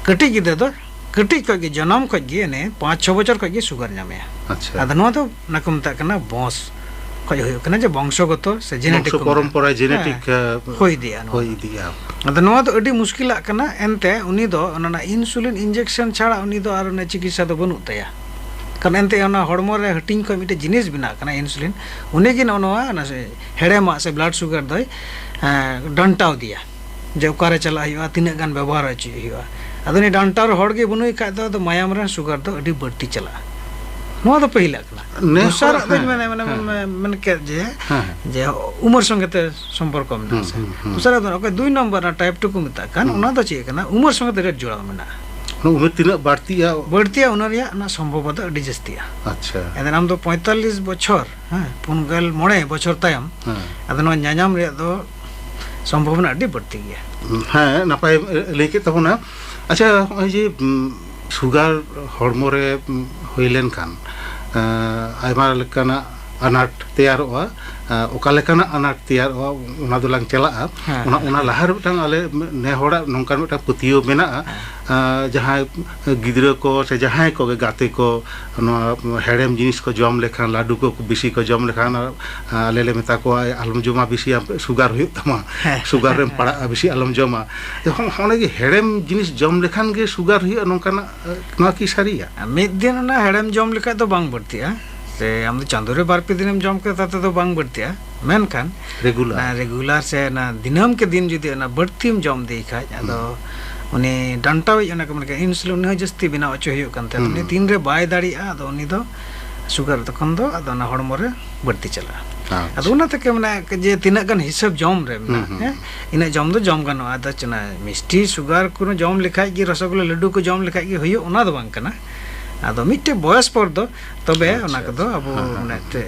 ᱠᱟᱹᱴᱤᱡ ᱜᱤᱫᱽᱨᱟᱹ ᱫᱚ ᱠᱟᱹᱴᱤᱡ ᱠᱷᱚᱡ ᱜᱮ, ᱡᱟᱱᱟᱢ ᱠᱷᱚᱡ ᱜᱮ, ᱚᱱᱮ ᱯᱟᱸᱪ ᱪᱷᱚ ᱵᱚᱪᱷᱚᱨ ᱠᱷᱚᱡ ᱜᱮ sugar ᱧᱟᱢᱮᱭᱟ᱾ ᱟᱪᱪᱷᱟ᱾ ᱟᱫᱚ ᱱᱚᱣᱟ ᱫᱚ ᱚᱱᱟ ᱠᱚ ᱢᱮᱛᱟᱜ ᱠᱟᱱᱟ ᱵᱚᱝᱥ ᱠᱷᱚᱡ ᱦᱩᱭᱩᱜ ᱠᱟᱱᱟ, ᱡᱮ ᱵᱚᱝᱥᱚᱜᱚᱛᱚ ᱥᱮ genetic ᱵᱚᱝᱥᱚ ᱠᱚ ᱢᱮᱛᱟᱜ ᱯᱚᱨᱚᱢᱯᱚᱨᱟ ᱠᱟᱱᱟ᱾ Genetic, ᱦᱮᱸ, ᱮ, ᱦᱩᱭ ᱤᱫᱤᱜᱼᱟ ᱱᱚᱣᱟ ᱦᱩᱭ ᱫᱚ᱾ ᱤᱫᱤᱜᱼᱟ᱾ ᱟᱫᱚ ᱱᱚᱣᱟ ᱫᱚ ᱟᱹᱰᱤ ᱢᱩᱥᱠᱤᱞᱟᱜ ᱠᱟᱱᱟ, ᱮᱱᱛᱮ ᱩᱱᱤ ᱫᱚ ᱚᱱᱟ ᱨᱮᱱᱟᱜ insulin injection ᱪᱷᱟᱲᱟ ᱩᱱᱤ ᱫᱚ ᱟᱨ ᱚᱱᱟ ᱪᱤᱠᱤᱛᱥᱟ ᱫᱚ ᱵᱟᱹᱱᱩᱜ ᱛᱟᱭᱟ᱾ ᱠᱟᱨᱚᱱ ᱮᱱᱛᱮ ᱚᱱᱟ ᱦᱚᱲᱢᱚ ᱨᱮ ᱦᱟᱹᱴᱤᱧ ᱠᱷᱚᱡ ᱢᱤᱫᱴᱮᱡ ᱡᱤᱱᱤᱥ ᱵᱮᱱᱟᱜ ᱠᱟᱱᱟ insulin, ᱩᱱᱤ ᱜᱮ ᱱᱚᱜᱼᱚ ᱱᱚᱣᱟ, ᱚᱱᱟ ᱥᱮ ᱦᱮᱲᱮᱢᱟᱜ ᱥᱮ blood sugar ᱫᱚᱭ, ᱮᱸ, ᱰᱟᱱᱴᱟᱣ ᱤᱫᱤᱭᱟ᱾ ᱡᱮ ᱚᱠᱟᱨᱮ ᱪᱟᱞᱟᱜ ᱦᱩᱭᱩᱜᱼᱟ, ᱛᱤᱱᱟᱹᱜ ᱜᱟᱱ ᱵᱮᱵᱚᱦᱟᱨ ᱦᱚᱪᱚᱭ ᱦᱩᱭᱩᱜᱼᱟ᱾ ᱟᱫᱚ ᱩᱱᱤ ᱰᱟᱱᱴᱟᱣ ᱨᱮ ᱦᱚᱲ ᱜᱮ ᱵᱟᱹᱱᱩᱭ ᱠᱷᱟᱡ ᱫᱚ, ᱟᱫᱚ ᱢᱟᱭᱟᱢ ᱨᱮ sugar ᱫᱚ ᱟᱹᱰᱤ ᱵᱟᱹᱲᱛᱤ ᱪᱟᱞᱟᱜᱼᱟ᱾ ᱱᱚᱣᱟ ᱫᱚ ᱯᱟᱹᱦᱤᱞᱟᱜ ᱠᱟᱱᱟ᱾ ᱱᱮ ᱫᱚᱥᱟᱨᱟᱜ ᱦᱚᱲ, ᱫᱚᱧ ᱦᱮᱸ, ᱢᱮᱱᱟ, ᱢᱟᱱᱮ, ᱦᱮᱸ᱾ ᱢᱮᱱ ᱠᱮᱫ ᱡᱮ, ᱦᱮᱸ, ᱦᱮᱸ᱾ ᱡᱮ ᱩᱢᱮᱨ ᱥᱚᱸᱜᱮ ᱛᱮ ᱥᱚᱢᱯᱚᱨᱠᱚ ᱢᱮᱱᱟᱜᱼᱟ ᱦᱩᱸ, ᱥᱮ᱾ ᱦᱩᱸ, ᱦᱩᱸ᱾ ᱫᱚᱥᱟᱨᱟᱜ ᱫᱚ ᱚᱠᱚᱭ ᱫᱩᱭ ᱱᱚᱢᱵᱚᱨ ᱨᱮᱱᱟᱜ type two ᱠᱚ ᱢᱮᱛᱟᱜ ᱠᱟᱱ, ᱦᱩᱸ᱾ ᱚᱱᱟ ᱫᱚ ᱪᱮᱫ ᱠᱟᱱᱟ? ᱩᱢᱮᱨ ᱥᱚᱸᱜᱮ ᱛᱮ direct ᱡᱚᱲᱟᱣ ᱢᱮᱱᱟᱜᱼᱟ᱾ ᱩᱢᱮᱨ ᱛᱤᱱᱟᱹᱜ ᱵᱟᱹᱲᱛᱤᱜᱼᱟ? ᱵᱟᱹᱲᱛᱤᱜᱼᱟ, ᱚᱱᱟ ᱨᱮᱭᱟᱜ ᱚᱱᱟ ᱥᱚᱢᱵᱷᱚᱵᱚᱛᱟ ᱟᱹᱰᱤ ᱡᱟᱹᱥᱛᱤᱜᱼᱟ᱾ ᱟᱪᱪᱷᱟ᱾ ᱮᱱᱠᱷᱟᱱ ᱟᱢ ᱫᱚ ᱯᱚᱸᱭᱛᱟᱞᱞᱤᱥ ᱵᱚᱪᱷᱚᱨ, ᱦᱮᱸ, ᱯᱩᱱ ᱜᱮᱞ ᱢᱚᱬᱮ ᱵᱚᱪᱷᱚᱨ ᱛᱟᱭᱚᱢ, ᱦᱮᱸ᱾ ᱟᱫᱚ ᱱᱚᱣᱟ ᱧᱟᱧᱟᱢ ᱨᱮᱭᱟᱜ ᱫᱚ ᱥᱚᱢᱵᱷᱚᱵᱚᱱᱟ ᱟᱹᱰᱤ ᱵᱟᱹᱲᱛᱤ ᱜᱮᱭᱟ᱾ ᱦᱮᱸ, ᱱᱟᱯᱟᱭ ᱞᱟᱹᱭ ᱠᱮᱫ ᱛᱟᱵᱚᱱᱟ᱾ ᱟᱪᱪᱷᱟ, ᱱᱚᱜᱼᱚᱭ ᱡᱮ, ᱩᱢ, sugar ᱦᱚᱲᱢᱚ ᱨᱮ, ᱩᱢ, ᱦᱩᱭ ᱞᱮᱱᱠᱷᱟᱱ, ᱮᱸ, ᱟᱭᱢᱟ ᱞᱮᱠᱟᱱᱟᱜ ᱟᱱᱟᱴ ᱛᱮᱭᱟᱨᱚᱜᱼᱟ᱾ ᱟᱸ, ᱚᱠᱟ ᱞᱮᱠᱟᱱᱟᱜ ᱟᱱᱟᱴ ᱛᱮᱭᱟᱨᱚᱜᱼᱟ, ᱚᱱᱟ ᱫᱚᱞᱟᱝ ᱪᱟᱞᱟᱜᱼᱟ᱾ ᱦᱮᱸ, ᱚᱱᱟ, ᱦᱮᱸ, ᱚᱱᱟ ᱦᱮᱸ᱾ ᱞᱟᱦᱟ ᱨᱮ ᱢᱤᱫᱴᱟᱝ ᱟᱞᱮ ᱱᱮ ᱦᱚᱲᱟᱜ ᱱᱚᱝᱠᱟᱱ ᱢᱤᱫᱴᱟᱝ ᱯᱟᱹᱛᱭᱟᱹᱣ ᱢᱮᱱᱟᱜᱼᱟ᱾ ᱦᱮᱸ᱾ ᱟᱸ, ᱡᱟᱦᱟᱸᱭ ᱜᱤᱫᱽᱨᱟᱹ ᱠᱚ ᱥᱮ ᱡᱟᱦᱟᱸᱭ ᱠᱚᱜᱮ ᱜᱟᱛᱮ ᱠᱚ ᱱᱚᱣᱟ ᱦᱮᱲᱮᱢ ᱡᱤᱱᱤᱥ ᱠᱚ ᱡᱚᱢ ᱞᱮᱠᱷᱟᱱ, ᱞᱟᱹᱰᱩ ᱠᱚ ᱵᱤᱥᱤ ᱠᱚ ᱡᱚᱢ ᱞᱮᱠᱷᱟᱱ, ᱟᱸ, ᱟᱞᱮ ᱞᱮ ᱢᱮᱛᱟ ᱠᱚᱣᱟ, "ᱟᱞᱚᱢ ᱡᱚᱢᱟ ᱵᱤᱥᱤ, ᱟᱢ ᱥᱩᱜᱟᱨ ᱦᱩᱭᱩᱜ ᱛᱟᱢᱟ, ᱦᱮᱸ᱾ ᱥᱩᱜᱟᱨ ᱨᱮᱢ ᱯᱟᱲᱟᱜᱼᱟ, ᱵᱤᱥᱤ ᱟᱞᱚᱢ ᱡᱚᱢᱟ᱾" ᱦᱚᱸ-, ᱦᱚᱸᱜᱼᱚᱭ ᱡᱮ ᱦᱮᱲᱮᱢ ᱡᱤᱱᱤᱥ ᱡᱚᱢ ᱞᱮᱠᱷᱟᱱ ᱜᱮ ᱥᱩᱜᱟᱨ ᱦᱩᱭᱩᱜᱼᱟ, ᱱᱚᱝᱠᱟᱱᱟᱜ, ᱟᱸ, ᱱᱚᱣᱟ ᱠᱤ ᱥᱟᱹᱨᱤᱭᱟ? ᱢᱤᱫ ᱫᱤᱱ ᱚᱱᱟ ᱦᱮᱲᱮᱢ ᱡᱚᱢ ᱞᱮᱠᱷᱟᱡ ᱫᱚ ᱵᱟᱝ ᱵᱟᱹᱲᱛᱤᱜᱼᱟ᱾ ᱥᱮ ᱟᱢ ᱫᱚ ᱪᱟᱸᱫᱳ ᱨᱮ ᱵᱟᱨ ᱯᱮ ᱫᱤᱱᱮᱢ ᱡᱚᱢ ᱠᱮᱫᱟ, ᱛᱟᱛᱮ ᱫᱚ ᱵᱟᱝ ᱵᱟᱹᱲᱛᱤᱜᱼᱟ᱾ ᱢᱮᱱᱠᱷᱟᱱ ᱨᱮᱜᱩᱞᱟᱨ᱾ ᱚᱱᱟ ᱨᱮᱜᱩᱞᱟᱨ ᱥᱮ ᱚᱱᱟ ᱫᱤᱱᱟᱹᱢ ᱠᱮ ᱫᱤᱱ ᱡᱩᱫᱤ ᱚᱱᱟ ᱵᱟᱹᱲᱛᱤᱢ ᱡᱚᱢ ᱤᱫᱤᱭ ᱠᱷᱟᱡ, ᱟᱫᱚ ᱦᱩᱸ᱾ ᱩᱱᱤ ᱰᱟᱱᱴᱟᱣᱤᱡ, ᱚᱱᱟ ᱠᱚ ᱢᱮᱱ ᱠᱟᱱ ᱤᱱᱥᱩᱞᱤᱱ, ᱩᱱᱤ ᱦᱚᱸ ᱡᱟᱹᱥᱛᱤ ᱵᱮᱱᱟᱣ ᱦᱚᱪᱚ ᱦᱩᱭᱩᱜ ᱠᱟᱱ ᱛᱟᱭᱟ᱾ ᱦᱩᱸ᱾ ᱩᱱᱤ ᱛᱤᱱᱨᱮ ᱵᱟᱭ ᱫᱟᱲᱮᱭᱟᱜᱼᱟ, ᱟᱫᱚ ᱩᱱᱤ ᱫᱚ ᱥᱩᱜᱟᱨ ᱛᱚᱠᱷᱚᱱ ᱫᱚ ᱟᱫᱚ ᱚᱱᱟ ᱦᱚᱲᱢᱚ ᱨᱮ ᱵᱟᱹᱲᱛᱤ ᱪᱟᱞᱟᱜᱼᱟ᱾ ᱟᱪᱪᱷᱟ᱾ ᱟᱫᱚ ᱚᱱᱟ ᱛᱮᱜᱮ ᱢᱟᱱᱮ ᱡᱮ ᱛᱤᱱᱟᱹᱜ ᱜᱟᱱ ᱦᱤᱥᱟᱹᱵ ᱡᱚᱢ ᱨᱮ ᱢᱮᱱᱟᱜᱼᱟ, ᱦᱩᱸ, ᱦᱩᱸ, ᱦᱮᱸ? ᱦᱩᱸ᱾ ᱤᱱᱟᱹᱜ ᱡᱚᱢ ᱫᱚ ᱡᱚᱢ ᱜᱟᱱᱚᱜᱼᱟ᱾ ᱟᱫᱚ ᱪᱮᱫ ᱚᱱᱟ ᱢᱤᱥᱴᱤ ᱥᱩᱜᱟᱨ ᱠᱳᱱᱳ ᱡᱚᱢ ᱞᱮᱠᱷᱟᱡ ᱜᱮ, ᱨᱚᱥᱚᱜᱳᱞᱞᱟ ᱞᱟᱹᱰᱩ ᱠᱚ ᱡᱚᱢ ᱞᱮᱠᱷᱟᱡ ᱜᱮ ᱦᱩᱭᱩᱜ, ᱚᱱᱟ ᱫᱚ ᱵᱟᱝ ᱠᱟᱱᱟ᱾ ᱟᱫᱚ ᱢᱤᱫᱴᱮᱡ ᱵᱚᱭᱚᱥ ᱯᱚᱨ ᱫᱚ ᱛᱚᱵᱮ ᱟᱪᱪᱷᱟ, ᱚᱱᱟ ᱠᱚᱫᱚ ᱟᱪᱪᱷᱟ᱾ ᱟᱵᱚ ᱦᱮᱸ, ᱦᱮᱸ, ᱢᱟᱱᱮ ᱦᱮᱸ᱾ ᱛᱮ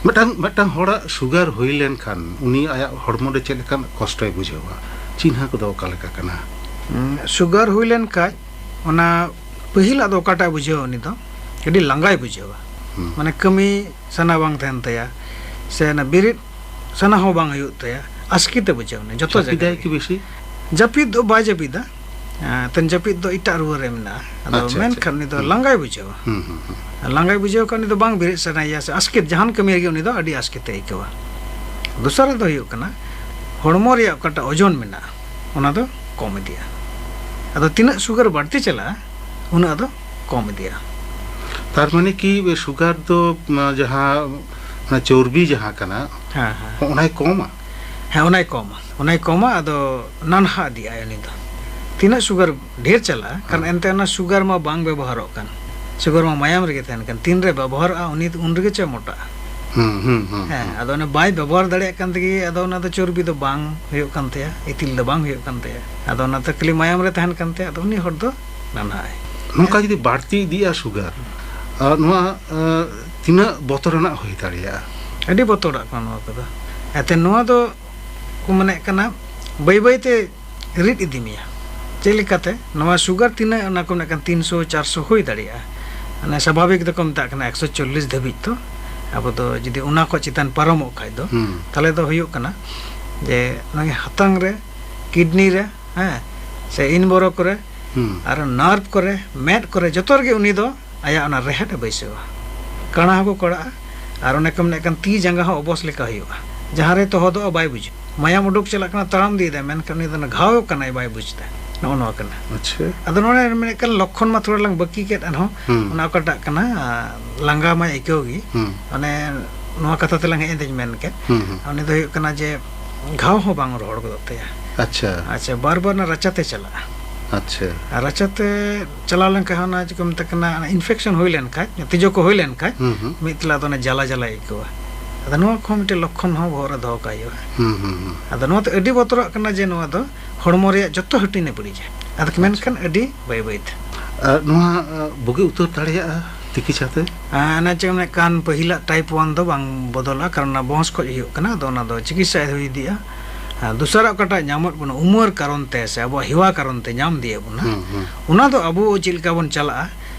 ᱢᱤᱫᱴᱟᱝ, ᱢᱤᱫᱴᱟᱝ ᱦᱚᱲᱟᱜ ᱥᱩᱜᱟᱨ ᱦᱩᱭ ᱞᱮᱱᱠᱷᱟᱱ ᱩᱱᱤ ᱟᱭᱟᱜ ᱦᱚᱲᱢᱚ ᱨᱮ ᱪᱮᱫ ᱞᱮᱠᱟᱱ ᱠᱚᱥᱴᱚᱭ ᱵᱩᱡᱷᱟᱹᱣᱟ? ᱪᱤᱱᱦᱟᱹ ᱠᱚᱫᱚ ᱚᱠᱟ ᱞᱮᱠᱟ ᱠᱟᱱᱟ? ᱦᱩᱸ, ᱥᱩᱜᱟᱨ ᱦᱩᱭ ᱞᱮᱱᱠᱷᱟᱡ ᱚᱱᱟ ᱯᱟᱹᱦᱤᱞᱟᱜ ᱫᱚ ᱚᱠᱟᱴᱟᱜ ᱵᱩᱡᱷᱟᱹᱣᱟ, ᱩᱱᱤ ᱫᱚ ᱟᱹᱰᱤ ᱞᱟᱸᱜᱟᱭ ᱵᱩᱡᱷᱟᱹᱣᱟ᱾ ᱦᱩᱸ᱾ ᱢᱟᱱᱮ ᱠᱟᱹᱢᱤ ᱥᱟᱱᱟ ᱵᱟᱝ ᱛᱟᱦᱮᱱ ᱛᱟᱭᱟ, ᱥᱮ ᱚᱱᱟ ᱵᱮᱨᱮᱫ ᱥᱟᱱᱟ ᱦᱚᱸ ᱵᱟᱝ ᱦᱩᱭᱩᱜ ᱛᱟᱭᱟ, ᱟᱥᱠᱮᱛᱮ ᱵᱩᱡᱷᱟᱹᱣᱟ᱾ ᱩᱱᱤ ᱡᱚᱛᱚ ᱡᱟᱹᱯᱤᱫᱟᱭ ᱡᱟᱭᱜᱟ ᱨᱮᱜᱮ᱾ ᱠᱤ ᱵᱮᱥᱤ? ᱡᱟᱹᱯᱤᱫ ᱫᱚ ᱵᱟᱭ ᱡᱟᱹᱯᱤᱫᱟ, ᱮᱸ, ᱛᱮᱱ ᱡᱟᱹᱯᱤᱫ ᱫᱚ ᱮᱴᱟᱜ ᱨᱩᱣᱟᱹ ᱨᱮ ᱢᱮᱱᱟᱜᱼᱟ᱾ ᱟᱫᱚ ᱟᱪᱪᱷᱟ, ᱟᱪᱪᱷᱟ᱾ ᱢᱮᱱᱠᱷᱟᱱ ᱩᱱᱤ ᱫᱚ ᱦᱩᱸ᱾ ᱞᱟᱸᱜᱟᱭ ᱵᱩᱡᱷᱟᱹᱣᱟ᱾ ᱦᱩᱸ, ᱦᱩᱸ, ᱦᱩᱸ᱾ ᱞᱟᱸᱜᱟᱭ ᱵᱩᱡᱷᱟᱹᱣ ᱠᱷᱟᱱ ᱩᱱᱤ ᱫᱚ ᱵᱟᱝ ᱵᱮᱨᱮᱫ ᱥᱟᱱᱟᱭᱮᱭᱟ, ᱥᱮ ᱟᱥᱠᱮᱛ, ᱡᱟᱦᱟᱱ ᱠᱟᱹᱢᱤ ᱨᱮᱜᱮ ᱩᱱᱤ ᱫᱚ ᱟᱹᱰᱤ ᱟᱥᱠᱮᱛᱮ ᱟᱹᱭᱠᱟᱹᱣᱟ᱾ ᱫᱚᱥᱟᱨᱟᱜ ᱫᱚ ᱦᱩᱭᱩᱜ ᱠᱟᱱᱟ, ᱦᱚᱲᱢᱚ ᱨᱮᱭᱟᱜ ᱚᱠᱟᱴᱟᱜ ᱳᱡᱚᱱ ᱢᱮᱱᱟᱜᱼᱟ, ᱚᱱᱟ ᱫᱚ ᱠᱚᱢ ᱤᱫᱤᱜᱼᱟ᱾ ᱟᱫᱚ ᱛᱤᱱᱟᱹᱜ ᱥᱩᱜᱟᱨ ᱵᱟᱹᱲᱛᱤ ᱪᱟᱞᱟᱜᱼᱟ, ᱩᱱᱟᱹᱜ ᱟᱫᱚ ᱠᱚᱢ ᱤᱫᱤᱜᱼᱟ᱾ ᱛᱟᱨ ᱢᱟᱱᱮ ᱠᱤ ᱥᱩᱜᱟᱨ ᱫᱚ, ᱢᱟ, ᱡᱟᱦᱟᱸ, ᱚᱱᱟ ᱪᱚᱨᱵᱤ ᱡᱟᱦᱟᱸ ᱠᱟᱱᱟ, ᱦᱮᱸ, ᱦᱮᱸ᱾ ᱚᱱᱟᱭ ᱠᱚᱢᱟ? ᱦᱮᱸ, ᱚᱱᱟᱭ ᱠᱚᱢᱟ, ᱚᱱᱟᱭ ᱠᱚᱢᱟ, ᱟᱫᱚ ᱱᱟᱱᱦᱟ ᱤᱫᱤᱜᱼᱟᱭ ᱩᱱᱤ ᱫᱚ᱾ ᱛᱤᱱᱟᱹᱜ ᱥᱩᱜᱟᱨ ᱰᱷᱮᱨ ᱪᱟᱞᱟᱜᱼᱟ, ᱠᱟᱨᱚᱱ ᱦᱮᱸ᱾ ᱮᱱᱛᱮ ᱚᱱᱟ ᱥᱩᱜᱟᱨ ᱢᱟ ᱵᱟᱝ ᱵᱮᱵᱚᱦᱟᱨᱚᱜ ᱠᱟᱱ, ᱥᱩᱜᱟᱨ ᱢᱟ ᱢᱟᱭᱟᱢ ᱨᱮᱜᱮ ᱛᱟᱦᱮᱱ ᱠᱟᱱ, ᱛᱤᱱᱨᱮ ᱵᱮᱵᱚᱦᱟᱨᱚᱜᱼᱟ ᱩᱱᱤ, ᱩᱱ ᱨᱮᱜᱮ ᱪᱮ ᱢᱚᱴᱟᱜᱼᱟ᱾ ᱦᱩᱸ, ᱦᱩᱸ, ᱦᱩᱸ, ᱦᱮᱸ, ᱦᱩᱸ᱾ ᱟᱫᱚ ᱚᱱᱟ ᱵᱟᱭ ᱵᱮᱵᱚᱦᱟᱨ ᱫᱟᱲᱮᱭᱟᱜ ᱠᱟᱱ ᱛᱮᱜᱮ ᱟᱫᱚ ᱚᱱᱟ ᱫᱚ ᱪᱚᱨᱵᱤ ᱫᱚ ᱵᱟᱝ ᱦᱩᱭᱩᱜ ᱠᱟᱱ ᱛᱟᱭᱟ, ᱤᱛᱤᱞ ᱫᱚ ᱵᱟᱝ ᱦᱩᱭᱩᱜ ᱠᱟᱱ ᱛᱟᱭᱟ᱾ ᱟᱫᱚ ᱚᱱᱟᱛᱮ ᱠᱷᱟᱹᱞᱤ ᱢᱟᱭᱟᱢ ᱨᱮ ᱛᱟᱦᱮᱱ ᱠᱟᱱ ᱛᱟᱭᱟ, ᱟᱫᱚ ᱩᱱᱤ ᱦᱚᱲ ᱫᱚ ᱱᱟᱱᱦᱟᱜᱼᱟᱭ᱾ ᱱᱚᱝᱠᱟ ᱡᱩᱫᱤ ᱵᱟᱹᱲᱛᱤ ᱤᱫᱤᱜᱼᱟ ᱥᱩᱜᱟᱨ, ᱟᱨ ᱱᱚᱣᱟ, ᱟᱸ, ᱛᱤᱱᱟᱹᱜ ᱵᱚᱛᱚᱨᱟᱱᱟᱜ ᱦᱩᱭ ᱫᱟᱲᱮᱭᱟᱜᱼᱟ? ᱟᱹᱰᱤ ᱵᱚᱛᱚᱨᱟᱜ ᱠᱟᱱᱟ ᱱᱚᱣᱟ ᱠᱚᱫᱚ᱾ ᱮᱱᱛᱮ ᱱᱚᱣᱟ ᱫᱚ ᱠᱚ ᱢᱮᱱᱮᱫ ᱠᱟᱱᱟ ᱵᱟᱹᱭ ᱵᱟᱹᱭ ᱛᱮ ᱨᱤᱫ ᱤᱫᱤ ᱢᱮᱭᱟ᱾ ᱪᱮᱫ ᱞᱮᱠᱟᱛᱮ? ᱱᱚᱣᱟ ᱥᱩᱜᱟᱨ ᱛᱤᱱᱟᱹᱜ, ᱚᱱᱟ ᱠᱚ ᱢᱮᱱᱮᱫ ᱠᱟᱱ ᱛᱤᱱᱥᱚ, ᱪᱟᱨᱥᱚ ᱦᱩᱭ ᱫᱟᱲᱮᱭᱟᱜᱼᱟ᱾ ᱢᱟᱱᱮ ᱥᱟᱵᱷᱟᱵᱤᱠ ᱫᱚᱠᱚ ᱢᱮᱛᱟᱜ ᱠᱟᱱᱟ ᱮᱠᱥᱚ ᱪᱚᱞᱞᱤᱥ ᱫᱷᱟᱹᱵᱤᱡ ᱛᱚ᱾ ᱟᱵᱚ ᱫᱚ ᱡᱩᱫᱤ ᱚᱱᱟ ᱠᱷᱚᱱ ᱪᱮᱛᱟᱱ ᱯᱟᱨᱚᱢᱚᱜ ᱠᱷᱟᱡ ᱫᱚ, ᱦᱩᱸ᱾ ᱛᱟᱦᱚᱞᱮ ᱫᱚ ᱦᱩᱭᱩᱜ ᱠᱟᱱᱟ ᱡᱮ ᱱᱚᱜᱼᱚᱭ ᱦᱟᱛᱟᱝ ᱨᱮ, ᱠᱤᱰᱱᱤ ᱨᱮ, ᱦᱮᱸ, ᱥᱮ ᱤᱱ ᱵᱚᱨᱚ ᱠᱚᱨᱮ, ᱦᱩᱸ᱾ ᱟᱨ ᱱᱟᱨᱵᱷ ᱠᱚᱨᱮ, ᱢᱮᱫ ᱠᱚᱨᱮ, ᱡᱚᱛᱚ ᱨᱮᱜᱮ ᱩᱱᱤ ᱫᱚ ᱟᱭᱟᱜ ᱚᱱᱟ ᱨᱮᱦᱮᱫ ᱮ ᱵᱟᱹᱭᱥᱟᱹᱣᱟ᱾ ᱠᱟᱬᱟ ᱦᱚᱸᱠᱚ ᱠᱟᱲᱟᱜᱼᱟ, ᱟᱨ ᱚᱱᱮ ᱠᱚ ᱢᱮᱱᱮᱫ ᱠᱟᱱ ᱛᱤ ᱡᱟᱸᱜᱟ ᱦᱚᱸ ᱚᱵᱚᱥ ᱞᱮᱠᱟ ᱦᱩᱭᱩᱜᱼᱟ᱾ ᱡᱟᱦᱟᱸ ᱨᱮ ᱛᱚᱦᱚᱫᱚᱜᱼᱟ ᱵᱟᱭ ᱵᱩᱡᱷᱟᱹᱜᱼᱟ᱾ ᱢᱟᱭᱟᱢ ᱩᱰᱩᱠ ᱪᱟᱞᱟᱜ ᱠᱟᱱᱟ, ᱛᱟᱲᱟᱢ ᱤᱫᱤᱭᱮᱫᱟᱭ, ᱢᱮᱱᱠᱷᱟᱱ ᱩᱱᱤ ᱫᱚ ᱚᱱᱟ ᱜᱷᱟᱣ ᱠᱟᱱᱟᱭ ᱵᱟᱭ ᱵᱩᱡᱽ ᱮᱫᱟ᱾ ᱱᱚᱜᱼᱚ ᱱᱚᱣᱟ ᱠᱟᱱᱟ᱾ ᱟᱪᱪᱷᱟ᱾ ᱟᱫᱚ ᱱᱚᱰᱮ ᱢᱮᱱᱮᱫ ᱠᱟᱱ ᱞᱚᱠᱠᱷᱚᱱ ᱢᱟ ᱛᱷᱚᱲᱟ ᱞᱟᱝ ᱵᱟᱹᱠᱤ ᱠᱮᱫ, ᱮᱱᱦᱚᱸ ᱦᱩᱸ᱾ ᱚᱱᱟ ᱚᱠᱟᱴᱟᱜ ᱠᱟᱱᱟ, ᱞᱟᱸᱜᱟ ᱢᱟᱭ ᱟᱹᱭᱠᱟᱹᱣ ᱜᱮ᱾ ᱦᱩᱸ᱾ ᱢᱟᱱᱮ ᱱᱚᱣᱟ ᱠᱟᱛᱷᱟ ᱛᱮᱞᱟᱝ ᱦᱮᱡ ᱮᱱ ᱛᱮᱧ ᱢᱮᱱ ᱠᱮᱫ᱾ ᱦᱩᱸ, ᱦᱩᱸ᱾ ᱩᱱᱤ ᱫᱚ ᱦᱩᱭᱩᱜ ᱠᱟᱱᱟ ᱡᱮ ᱜᱷᱟᱣ ᱦᱚᱸ ᱵᱟᱝ ᱨᱚᱦᱚᱲ ᱜᱚᱫᱚᱜ ᱛᱟᱭᱟ᱾ ᱟᱪᱪᱷᱟ᱾ ᱟᱪᱪᱷᱟ, ᱵᱟᱨ ᱵᱟᱨ ᱚᱱᱟ ᱨᱟᱪᱟᱛᱮ ᱪᱟᱞᱟᱜᱼᱟ᱾ ᱟᱪᱪᱷᱟ᱾ ᱟᱨ ᱨᱟᱪᱟᱛᱮ ᱪᱟᱞᱟᱣ ᱞᱮᱱᱠᱷᱟᱱ ᱚᱱᱟ ᱪᱮᱫ ᱠᱚ ᱢᱮᱛᱟᱜ ᱠᱟᱱᱟ, ᱚᱱᱟ ᱤᱱᱯᱷᱮᱠᱥᱚᱱ ᱦᱩᱭ ᱞᱮᱱᱠᱷᱟᱱ, ᱛᱤᱡᱩ ᱠᱚ ᱦᱩᱭ ᱞᱮᱱᱠᱷᱟᱱ, ᱦᱩᱸ, ᱦᱩᱸ᱾ ᱢᱤᱫ ᱛᱮᱞᱟ ᱫᱚ ᱚᱱᱟ ᱡᱟᱞᱟ ᱡᱟᱞᱟᱭ ᱟᱹᱭᱠᱟᱹᱣᱟ᱾ ᱟᱫᱚ ᱱᱚᱣᱟ ᱠᱚᱦᱚᱸ ᱢᱤᱫᱴᱮᱱ ᱞᱚᱠᱠᱷᱚᱱ ᱦᱚᱸ ᱵᱚᱦᱚᱜ ᱨᱮ ᱫᱚᱦᱚ ᱠᱟᱜ ᱦᱩᱭᱩᱜᱼᱟ᱾ ᱦᱩᱸ, ᱦᱩᱸ, ᱦᱩᱸ᱾ ᱟᱫᱚ ᱱᱚᱣᱟ ᱫᱚ ᱟᱹᱰᱤ ᱵᱚᱛᱚᱨᱟᱜ ᱠᱟᱱᱟ ᱡᱮ ᱱᱚᱣᱟ ᱫᱚ ᱦᱚᱲᱢᱚ ᱨᱮᱭᱟᱜ ᱡᱚᱛᱚ ᱦᱟᱹᱴᱤᱧ ᱮ ᱵᱟᱹᱲᱤᱡᱟ᱾ ᱟᱫᱚ ᱟᱪᱪᱷᱟ᱾ ᱢᱮᱱᱠᱷᱟᱱ ᱟᱹᱰᱤ ᱵᱟᱹᱭ ᱵᱟᱹᱭ ᱛᱮ᱾ ᱟᱨ ᱱᱚᱣᱟ, ᱟ, ᱵᱩᱜᱤ ᱩᱛᱟᱹᱨ ᱫᱟᱲᱮᱭᱟᱜᱼᱟ ᱛᱤᱠᱤᱪᱷᱟ ᱛᱮ? ᱟᱨ ᱚᱱᱟ ᱪᱮᱫ ᱢᱮᱱᱮᱫ ᱠᱟᱱ ᱯᱟᱹᱦᱤᱞᱟᱜ ᱴᱟᱭᱤᱯ ᱚᱣᱟᱱ ᱫᱚ ᱵᱟᱝ ᱵᱚᱫᱚᱞᱟ, ᱠᱟᱨᱚᱱ ᱚᱱᱟ ᱵᱚᱝᱥ ᱠᱷᱚᱡ ᱦᱩᱭᱩᱜ ᱠᱟᱱᱟ, ᱟᱫᱚ ᱚᱱᱟ ᱫᱚ ᱪᱤᱠᱤᱛᱥᱟ ᱦᱩᱭ ᱤᱫᱤᱜᱼᱟ᱾ ᱟᱨ ᱫᱚᱥᱟᱨᱟᱜ ᱚᱠᱟᱴᱟᱜ ᱧᱟᱢᱚᱜ ᱵᱚᱱᱟ ᱩᱢᱟᱹᱨ ᱠᱟᱨᱚᱱ ᱛᱮ ᱥᱮ ᱟᱵᱚᱣᱟᱜ ᱦᱮᱣᱟ ᱠᱟᱨᱚᱱ ᱛᱮ ᱧᱟᱢ ᱤᱫᱤᱭᱮᱫ ᱵᱚᱱᱟ, ᱦᱩᱸ, ᱦᱩᱸ᱾ ᱚᱱᱟ ᱫᱚ ᱟᱵᱚ ᱪᱮᱫ ᱞᱮᱠᱟ ᱵᱚᱱ ᱪᱟᱞᱟᱜᱼᱟ,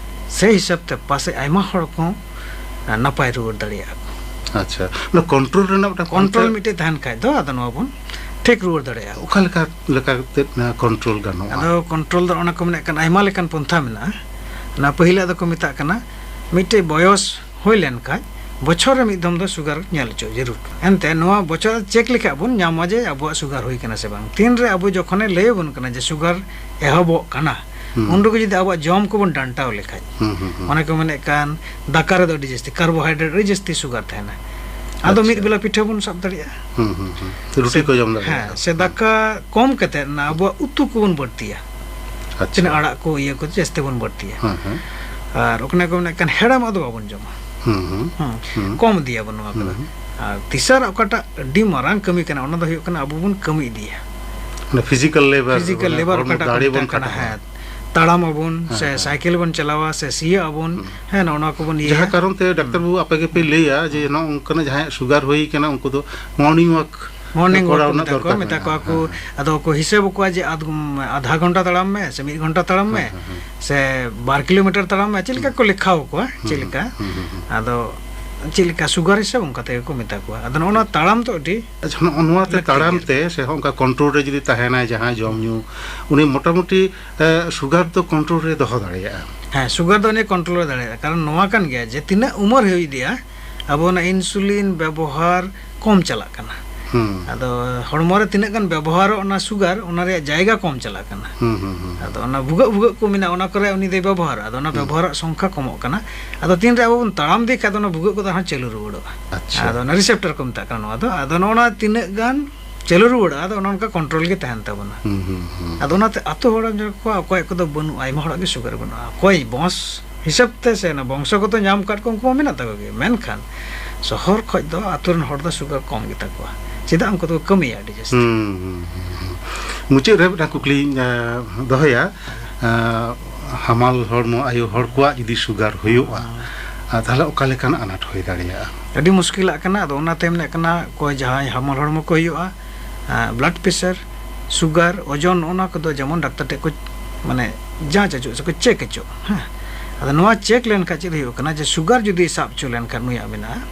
ᱥᱮ ᱦᱤᱥᱟᱹᱵ ᱛᱮ ᱯᱟᱥᱮᱡ ᱟᱭᱢᱟ ᱦᱚᱲ ᱠᱚ, ᱟ, ᱱᱟᱯᱟᱭ ᱨᱩᱣᱟᱹᱲ ᱫᱟᱲᱮᱭᱟᱜᱼᱟ ᱠᱚ᱾ ᱟᱪᱪᱷᱟ, ᱚᱱᱟ ᱠᱚᱱᱴᱨᱳᱞ ᱨᱮᱱᱟᱜ ᱢᱤᱫᱴᱟᱝ ᱠᱚᱱᱴᱨᱳᱞ ᱯᱟᱱᱛᱷᱟ ᱢᱤᱫᱴᱮᱡ ᱛᱟᱦᱮᱱ ᱠᱷᱟᱡ ᱫᱚ ᱟᱫᱚ ᱱᱚᱣᱟ ᱵᱚᱱ ᱴᱷᱤᱠ ᱨᱩᱣᱟᱹᱲ ᱫᱟᱲᱮᱭᱟᱜᱼᱟ᱾ ᱚᱠᱟ ᱞᱮᱠᱟ, ᱞᱮᱠᱟᱛᱮ, ᱟ, ᱠᱚᱱᱴᱨᱳᱞ ᱜᱟᱱᱚᱜᱼᱟ? ᱟᱫᱚ ᱠᱚᱱᱴᱨᱳᱞ ᱫᱚ ᱚᱱᱟ ᱠᱚ ᱢᱮᱱᱮᱫ ᱠᱟᱱ ᱟᱭᱢᱟ ᱞᱮᱠᱟᱱ ᱯᱚᱱᱛᱷᱟ ᱢᱮᱱᱟᱜᱼᱟ᱾ ᱚᱱᱟ ᱯᱟᱹᱦᱤᱞᱟᱜ ᱫᱚᱠᱚ ᱢᱮᱛᱟᱜ ᱠᱟᱱᱟ, ᱢᱤᱫᱴᱮᱡ ᱵᱚᱭᱚᱥ ᱦᱩᱭ ᱞᱮᱱ ᱠᱷᱟᱡ ᱵᱚᱪᱷᱚᱨ ᱨᱮ ᱢᱤᱫ ᱫᱷᱚᱢ ᱫᱚ ᱥᱩᱜᱟᱨ ᱧᱮᱞ ᱦᱚᱪᱚ ᱡᱟᱹᱨᱩᱲ᱾ ᱮᱱᱛᱮ ᱱᱚᱣᱟ ᱵᱚᱪᱷᱚᱨ ᱪᱮᱠ ᱞᱮᱠᱷᱟᱡ ᱵᱚᱱ ᱧᱟᱢᱟ ᱡᱮ ᱟᱵᱚᱣᱟᱜ ᱥᱩᱜᱟᱨ ᱦᱩᱭ ᱠᱟᱱᱟ ᱥᱮ ᱵᱟᱝ᱾ ᱛᱤᱱ ᱨᱮ ᱟᱵᱚ ᱡᱚᱠᱷᱚᱱᱮ ᱞᱟᱹᱭ ᱟᱵᱚᱱ ᱠᱟᱱᱟ ᱡᱮ ᱥᱩᱜᱟᱨ ᱮᱦᱚᱵᱚᱜ ᱠᱟᱱᱟ, ᱦᱩᱸ᱾ ᱩᱱ ᱨᱮᱜᱮ ᱡᱩᱫᱤ ᱟᱵᱚᱣᱟᱜ ᱡᱚᱢ ᱠᱚᱵᱚᱱ ᱰᱟᱱᱴᱟᱣ ᱞᱮᱠᱷᱟᱡ, ᱦᱩᱸ, ᱦᱩᱸ, ᱦᱩᱸ᱾ ᱚᱱᱮ ᱠᱚ ᱢᱮᱱᱮᱫ ᱠᱟᱱ ᱫᱟᱠᱟ ᱨᱮᱫᱚ ᱟᱹᱰᱤ ᱡᱟᱹᱥᱛᱤ ᱠᱟᱨᱵᱳᱦᱟᱭᱰᱨᱮᱴ, ᱟᱹᱰᱤ ᱡᱟᱹᱥᱛᱤ ᱥᱩᱜᱟᱨ ᱛᱟᱦᱮᱱᱟ᱾ ᱟᱫᱚ ᱟᱪᱪᱷᱟ᱾ ᱢᱤᱫ ᱵᱮᱞᱟ ᱯᱤᱴᱷᱟᱹ ᱵᱚᱱ ᱥᱟᱵ ᱫᱟᱲᱮᱭᱟᱜᱼᱟ᱾ ᱦᱩᱸ, ᱦᱩᱸ, ᱦᱩᱸ᱾ ᱨᱩᱴᱤ ᱥᱮ, ᱠᱚ ᱡᱚᱢ ᱫᱟᱲᱮᱭᱟᱜᱼᱟ᱾ ᱦᱮᱸ, ᱥᱮ ᱦᱩᱸ᱾ ᱫᱟᱠᱟ ᱠᱚᱢ ᱠᱟᱛᱮ ᱚᱱᱟ ᱟᱵᱚᱣᱟᱜ ᱩᱛᱩ ᱠᱚᱵᱚᱱ ᱵᱟᱹᱲᱛᱤᱭᱟ᱾ ᱟᱪᱪᱷᱟ᱾ ᱛᱤᱱᱟᱹᱜ ᱟᱲᱟᱜ ᱠᱚ ᱤᱭᱟᱹ ᱠᱚ ᱡᱟᱹᱥᱛᱤ ᱵᱚᱱ ᱵᱟᱹᱲᱛᱤᱭᱟ᱾ ᱦᱮᱸ, ᱦᱮᱸ᱾ ᱟᱨ ᱚᱠᱟ ᱠᱚ ᱢᱮᱱᱮᱫ ᱠᱟᱱ ᱦᱮᱲᱮᱢᱟᱜ ᱫᱚ ᱵᱟᱵᱚᱱ ᱡᱚᱢᱟ᱾ ᱦᱩᱸ, ᱦᱩᱸ᱾ ᱦᱩᱸ, ᱦᱩᱸ᱾ ᱠᱚᱢ ᱤᱫᱤᱭᱟᱵᱚᱱ ᱱᱚᱣᱟ ᱠᱚᱫᱚ᱾ ᱦᱩᱸ, ᱦᱩᱸ᱾ ᱟᱨ ᱛᱮᱥᱟᱨ ᱚᱠᱟᱴᱟᱜ ᱟᱹᱰᱤ ᱢᱟᱨᱟᱝ ᱠᱟᱹᱢᱤ ᱠᱟᱱᱟ, ᱚᱱᱟ ᱫᱚ ᱦᱩᱭᱩᱜ ᱠᱟᱱᱟ ᱟᱵᱚ ᱵᱚᱱ ᱠᱟᱹᱢᱤ ᱤᱫᱤᱭᱟ᱾ ᱚᱱᱟ ᱯᱷᱤᱡᱤᱠᱟᱞ ᱞᱮᱵᱟᱨ, ᱯᱷᱤᱡᱤᱠᱟᱞ ᱢᱟᱱᱮ ᱞᱮᱵᱟᱨ ᱦᱚᱲᱢᱚ ᱚᱠᱟᱴᱟᱜ ᱠᱚ ᱫᱟᱲᱮ ᱢᱮᱛᱟᱜ ᱵᱚᱱ ᱠᱟᱱᱟ, ᱠᱷᱟᱴᱟᱜᱼᱟ᱾ ᱦᱮᱸ, ᱛᱟᱲᱟᱢ ᱟᱵᱚᱱ, ᱦᱮᱸ, ᱥᱮ ᱦᱮᱸ᱾ ᱥᱟᱭᱠᱮᱞ ᱵᱚᱱ ᱪᱟᱞᱟᱣᱟ, ᱥᱮ ᱥᱤᱭᱳᱜ ᱟᱵᱚᱱ, ᱦᱩᱸ᱾ ᱦᱮᱸ, ᱱᱚᱜᱼᱚ ᱱᱚᱣᱟ ᱠᱚᱵᱚᱱ ᱤᱭᱟᱹᱭᱟ᱾ ᱡᱟᱦᱟᱸ ᱠᱟᱨᱚᱱ ᱛᱮ ᱰᱟᱠᱛᱟᱨ ᱦᱩᱸ᱾ ᱵᱟᱹᱵᱩ ᱟᱯᱮ ᱜᱮᱯᱮ ᱞᱟᱹᱭᱟ ᱡᱮ ᱱᱚᱜᱼᱚ ᱱᱚᱝᱠᱟᱱᱟᱜ ᱡᱟᱦᱟᱸᱭᱟᱜ ᱥᱩᱜᱟᱨ ᱦᱩᱭ ᱠᱟᱱᱟ, ᱩᱱᱠᱩ ᱫᱚ ᱢᱚᱨᱱᱤᱝ ᱣᱟᱠ ᱢᱚᱨᱱᱤᱝ ᱠᱚᱨᱟᱣ ᱣᱟᱠ ᱨᱮᱱᱟᱜ ᱢᱮᱛᱟ ᱠᱚᱣᱟ, ᱫᱚᱨᱠᱟᱨ ᱢᱮᱛᱟ ᱢᱮᱱᱟᱜᱼᱟ᱾ ᱠᱚᱣᱟ ᱠᱚ, ᱦᱮᱸ, ᱦᱮᱸ᱾ ᱟᱫᱚ ᱠᱚ ᱦᱤᱥᱟᱹᱵ ᱟᱠᱚᱣᱟ ᱡᱮ ᱟᱫ-, ᱟᱫᱷᱟ ᱜᱷᱚᱱᱴᱟ ᱛᱟᱲᱟᱢ ᱢᱮ ᱥᱮ ᱢᱤᱫ ᱜᱷᱚᱱᱴᱟ ᱛᱟᱲᱟᱢ ᱢᱮ ᱦᱮᱸ, ᱦᱮᱸ, ᱦᱮᱸ᱾ ᱥᱮ ᱵᱟᱨ ᱠᱤᱞᱳᱢᱤᱴᱟᱨ ᱛᱟᱲᱟᱢ ᱢᱮ, ᱪᱮᱫ ᱞᱮᱠᱟ ᱦᱩᱸ᱾ ᱠᱚ ᱞᱮᱠᱷᱟᱣ ᱟᱠᱚᱣᱟ, ᱦᱩᱸ, ᱪᱮᱫ ᱦᱩᱸ, ᱞᱮᱠᱟ? ᱦᱩᱸ, ᱦᱩᱸ, ᱦᱩᱸ᱾ ᱟᱫᱚ ᱪᱮᱫ ᱞᱮᱠᱟ ᱥᱩᱜᱟᱨ ᱦᱤᱥᱟᱹᱵ ᱚᱱᱠᱟ ᱛᱮᱜᱮ ᱠᱚ ᱢᱮᱛᱟ ᱠᱚᱣᱟ᱾ ᱟᱫᱚ ᱱᱚᱜᱼᱚ ᱱᱚᱣᱟ ᱛᱟᱲᱟᱢ ᱫᱚ ᱟᱹᱰᱤ ᱟᱪᱪᱷᱟ, ᱱᱚᱜᱼᱚ ᱱᱚᱣᱟ ᱛᱮ ᱞᱟᱹᱠᱛᱤ ᱛᱟᱲᱟᱢ ᱜᱮᱭᱟ᱾ ᱛᱮ ᱥᱮ ᱦᱚᱸ ᱚᱱᱠᱟ ᱠᱚᱱᱴᱨᱳᱞ ᱨᱮ ᱡᱩᱫᱤ ᱛᱟᱦᱮᱱᱟᱭ ᱡᱟᱦᱟᱸᱭ ᱡᱚᱢ ᱧᱩ, ᱩᱱᱤ ᱢᱚᱴᱟᱢᱩᱴᱤ ᱥᱩᱜᱟᱨ ᱫᱚ ᱠᱚᱱᱴᱨᱳᱞ ᱨᱮ ᱫᱚᱦᱚ ᱫᱟᱲᱮᱭᱟᱜᱼᱟ᱾ ᱦᱮᱸ, ᱥᱩᱜᱟᱨ ᱫᱚ ᱩᱱᱤ ᱠᱚᱱᱴᱨᱳᱞ ᱨᱮ ᱫᱟᱲᱮᱭᱟᱜᱼᱟ᱾ ᱠᱟᱨᱚᱱ ᱱᱚᱣᱟ ᱠᱟᱱ ᱜᱮᱭᱟ ᱡᱮ ᱛᱤᱱᱟᱹᱜ ᱩᱢᱟᱹᱨ ᱦᱩᱭ ᱤᱫᱤᱜᱼᱟ, ᱟᱵᱚ ᱚᱱᱟ ᱤᱱᱥᱩᱞᱤᱱ ᱵᱮᱵᱚᱦᱟᱨ ᱠᱚᱢ ᱪᱟᱞᱟᱜ ᱠᱟᱱᱟ᱾ ᱦᱩᱸ᱾ ᱟᱫᱚ ᱦᱚᱲᱢᱚ ᱨᱮ ᱛᱤᱱᱟᱹᱜ ᱜᱟᱱ ᱵᱮᱵᱚᱦᱟᱨᱚᱜ ᱚᱱᱟ ᱥᱩᱜᱟᱨ, ᱚᱱᱟ ᱨᱮᱭᱟᱜ ᱡᱟᱭᱜᱟ ᱠᱚᱢ ᱪᱟᱞᱟᱜ ᱠᱟᱱᱟ᱾ ᱦᱩᱸ, ᱦᱩᱸ, ᱦᱩᱸ᱾ ᱟᱫᱚ ᱚᱱᱟ ᱵᱷᱩᱜᱟᱹᱜ ᱵᱷᱩᱜᱟᱹᱜ ᱠᱚ ᱢᱮᱱᱟᱜᱼᱟ, ᱚᱱᱟ ᱠᱚᱨᱮ ᱩᱱᱤ ᱫᱚᱭ ᱵᱮᱵᱚᱦᱟᱨᱟ᱾ ᱟᱫᱚ ᱚᱱᱟ ᱦᱩᱸ᱾ ᱵᱮᱵᱚᱦᱟᱨᱟᱜ ᱥᱚᱝᱠᱷᱟ ᱠᱚᱢᱚᱜ ᱠᱟᱱᱟ᱾ ᱟᱫᱚ ᱛᱤᱱᱨᱮ ᱟᱵᱚ ᱵᱚᱱ ᱛᱟᱲᱟᱢ ᱤᱫᱤ ᱠᱷᱟᱡ ᱫᱚ ᱚᱱᱟ ᱵᱷᱩᱜᱟᱹᱜ ᱠᱚᱫᱚ ᱟᱨᱦᱚᱸ ᱪᱟᱹᱞᱩ ᱨᱩᱣᱟᱹᱲᱚᱜᱼᱟ᱾ ᱟᱪᱪᱷᱟ᱾ ᱟᱫᱚ ᱚᱱᱟ ᱨᱤᱥᱮᱯᱴᱟᱨ ᱠᱚ ᱢᱮᱛᱟᱜ ᱠᱟᱱᱟ ᱱᱚᱣᱟ ᱫᱚ᱾ ᱟᱫᱚ ᱱᱚᱜᱼᱚ ᱱᱚᱣᱟ ᱛᱤᱱᱟᱹᱜ ᱜᱟᱱ ᱪᱟᱹᱞᱩ ᱨᱩᱣᱟᱹᱲᱚᱜᱼᱟ, ᱟᱫᱚ ᱚᱱᱮ ᱚᱱᱠᱟ ᱠᱚᱱᱴᱨᱳᱞ ᱜᱮ ᱛᱟᱦᱮᱱ ᱛᱟᱵᱚᱱᱟ᱾ ᱦᱩᱸ, ᱦᱩᱸ, ᱦᱩᱸ᱾ ᱟᱫᱚ ᱚᱱᱟᱛᱮ ᱟᱛᱳ ᱦᱚᱲ ᱧᱮᱞ ᱠᱚᱣᱟ, ᱚᱠᱚᱭ ᱠᱚᱫᱚ ᱵᱟᱹᱱᱩᱜᱼᱟ, ᱟᱭᱢᱟ ᱦᱚᱲᱟᱜ ᱜᱮ ᱥᱩᱜᱟᱨ ᱵᱟᱹᱱᱩᱜᱼᱟ᱾ ᱚᱠᱚᱭ ᱵᱚᱝᱥ ᱦᱤᱥᱟᱹᱵ ᱛᱮ ᱥᱮ ᱚᱱᱟ ᱵᱚᱝᱥᱚᱜᱚᱛᱚ ᱧᱟᱢ ᱟᱠᱟᱫ ᱠᱚ, ᱩᱱᱠᱩ ᱢᱟ ᱢᱮᱱᱟᱜ ᱛᱟᱠᱚ ᱜᱮ, ᱢᱮᱱᱠᱷᱟᱱ ᱥᱚᱦᱚᱨ ᱠᱷᱚᱡ ᱫᱚ ᱟᱛᱳ ᱨᱮᱱ ᱦᱚᱲ ᱫᱚ ᱥᱩᱜᱟᱨ ᱠᱚᱢ ᱜᱮᱛᱟ ᱠᱚᱣᱟ᱾ ᱪᱮᱫᱟᱜ? ᱩᱱᱠᱩ ᱫᱚᱠᱚ ᱠᱟᱹᱢᱤᱭᱟ ᱟᱹᱰᱤ ᱡᱟᱹᱥᱛᱤ᱾ ᱦᱩᱸ, ᱦᱩᱸ, ᱦᱩᱸ, ᱦᱩᱸ᱾ ᱢᱩᱪᱟᱹᱫ ᱨᱮ ᱢᱤᱫᱴᱟᱝ ᱠᱩᱠᱞᱤᱧ ᱮ, ᱫᱚᱦᱚᱭᱟ᱾ ᱮ, ᱦᱟᱢᱟᱞ ᱦᱚᱲᱢᱚ ᱟᱭᱳ ᱦᱚᱲ ᱠᱚᱣᱟᱜ ᱡᱩᱫᱤ ᱥᱩᱜᱟᱨ ᱦᱩᱭᱩᱜᱼᱟ, ᱟᱨ ᱛᱟᱦᱞᱮ ᱚᱠᱟ ᱞᱮᱠᱟᱱ ᱟᱱᱟᱴ ᱦᱩᱭ ᱫᱟᱲᱮᱭᱟᱜᱼᱟ? ᱟᱹᱰᱤ ᱢᱩᱥᱠᱤᱞᱟᱜ ᱠᱟᱱᱟ᱾ ᱟᱫᱚ ᱚᱱᱟᱛᱮ ᱢᱮᱱᱮᱫ ᱠᱟᱱᱟ, ᱚᱠᱚᱭ ᱡᱟᱦᱟᱸᱭ ᱦᱟᱢᱟᱞ ᱦᱚᱲᱢᱚ ᱠᱚ ᱦᱩᱭᱩᱜᱼᱟ, ᱵᱞᱟᱰ ᱯᱨᱮᱥᱟᱨ, ᱥᱩᱜᱟᱨ, ᱳᱡᱚᱱ, ᱱᱚᱜᱼᱚ ᱱᱚᱣᱟ ᱠᱚᱫᱚ ᱡᱮᱢᱚᱱ ᱰᱟᱠᱛᱟᱨ ᱴᱷᱮᱱ ᱠᱚ ᱢᱟᱱᱮ ᱡᱟᱸᱪ ᱦᱚᱪᱚᱜ ᱥᱮᱠᱚ ᱪᱮᱠ ᱦᱚᱪᱚᱜ᱾ ᱦᱮᱸ, ᱟᱫᱚ ᱱᱚᱣᱟ ᱪᱮᱠ ᱞᱮᱱᱠᱷᱟᱱ ᱪᱮᱫ ᱦᱩᱭᱩᱜ ᱠᱟᱱᱟ, ᱡᱮ ᱥᱩᱜᱟᱨ ᱡᱩᱫᱤ ᱥᱟᱵ ᱦᱚᱪᱚ ᱞᱮᱱᱠᱷᱟᱱ ᱱᱩᱭᱟᱜ ᱢᱮᱱᱟᱜᱼᱟ,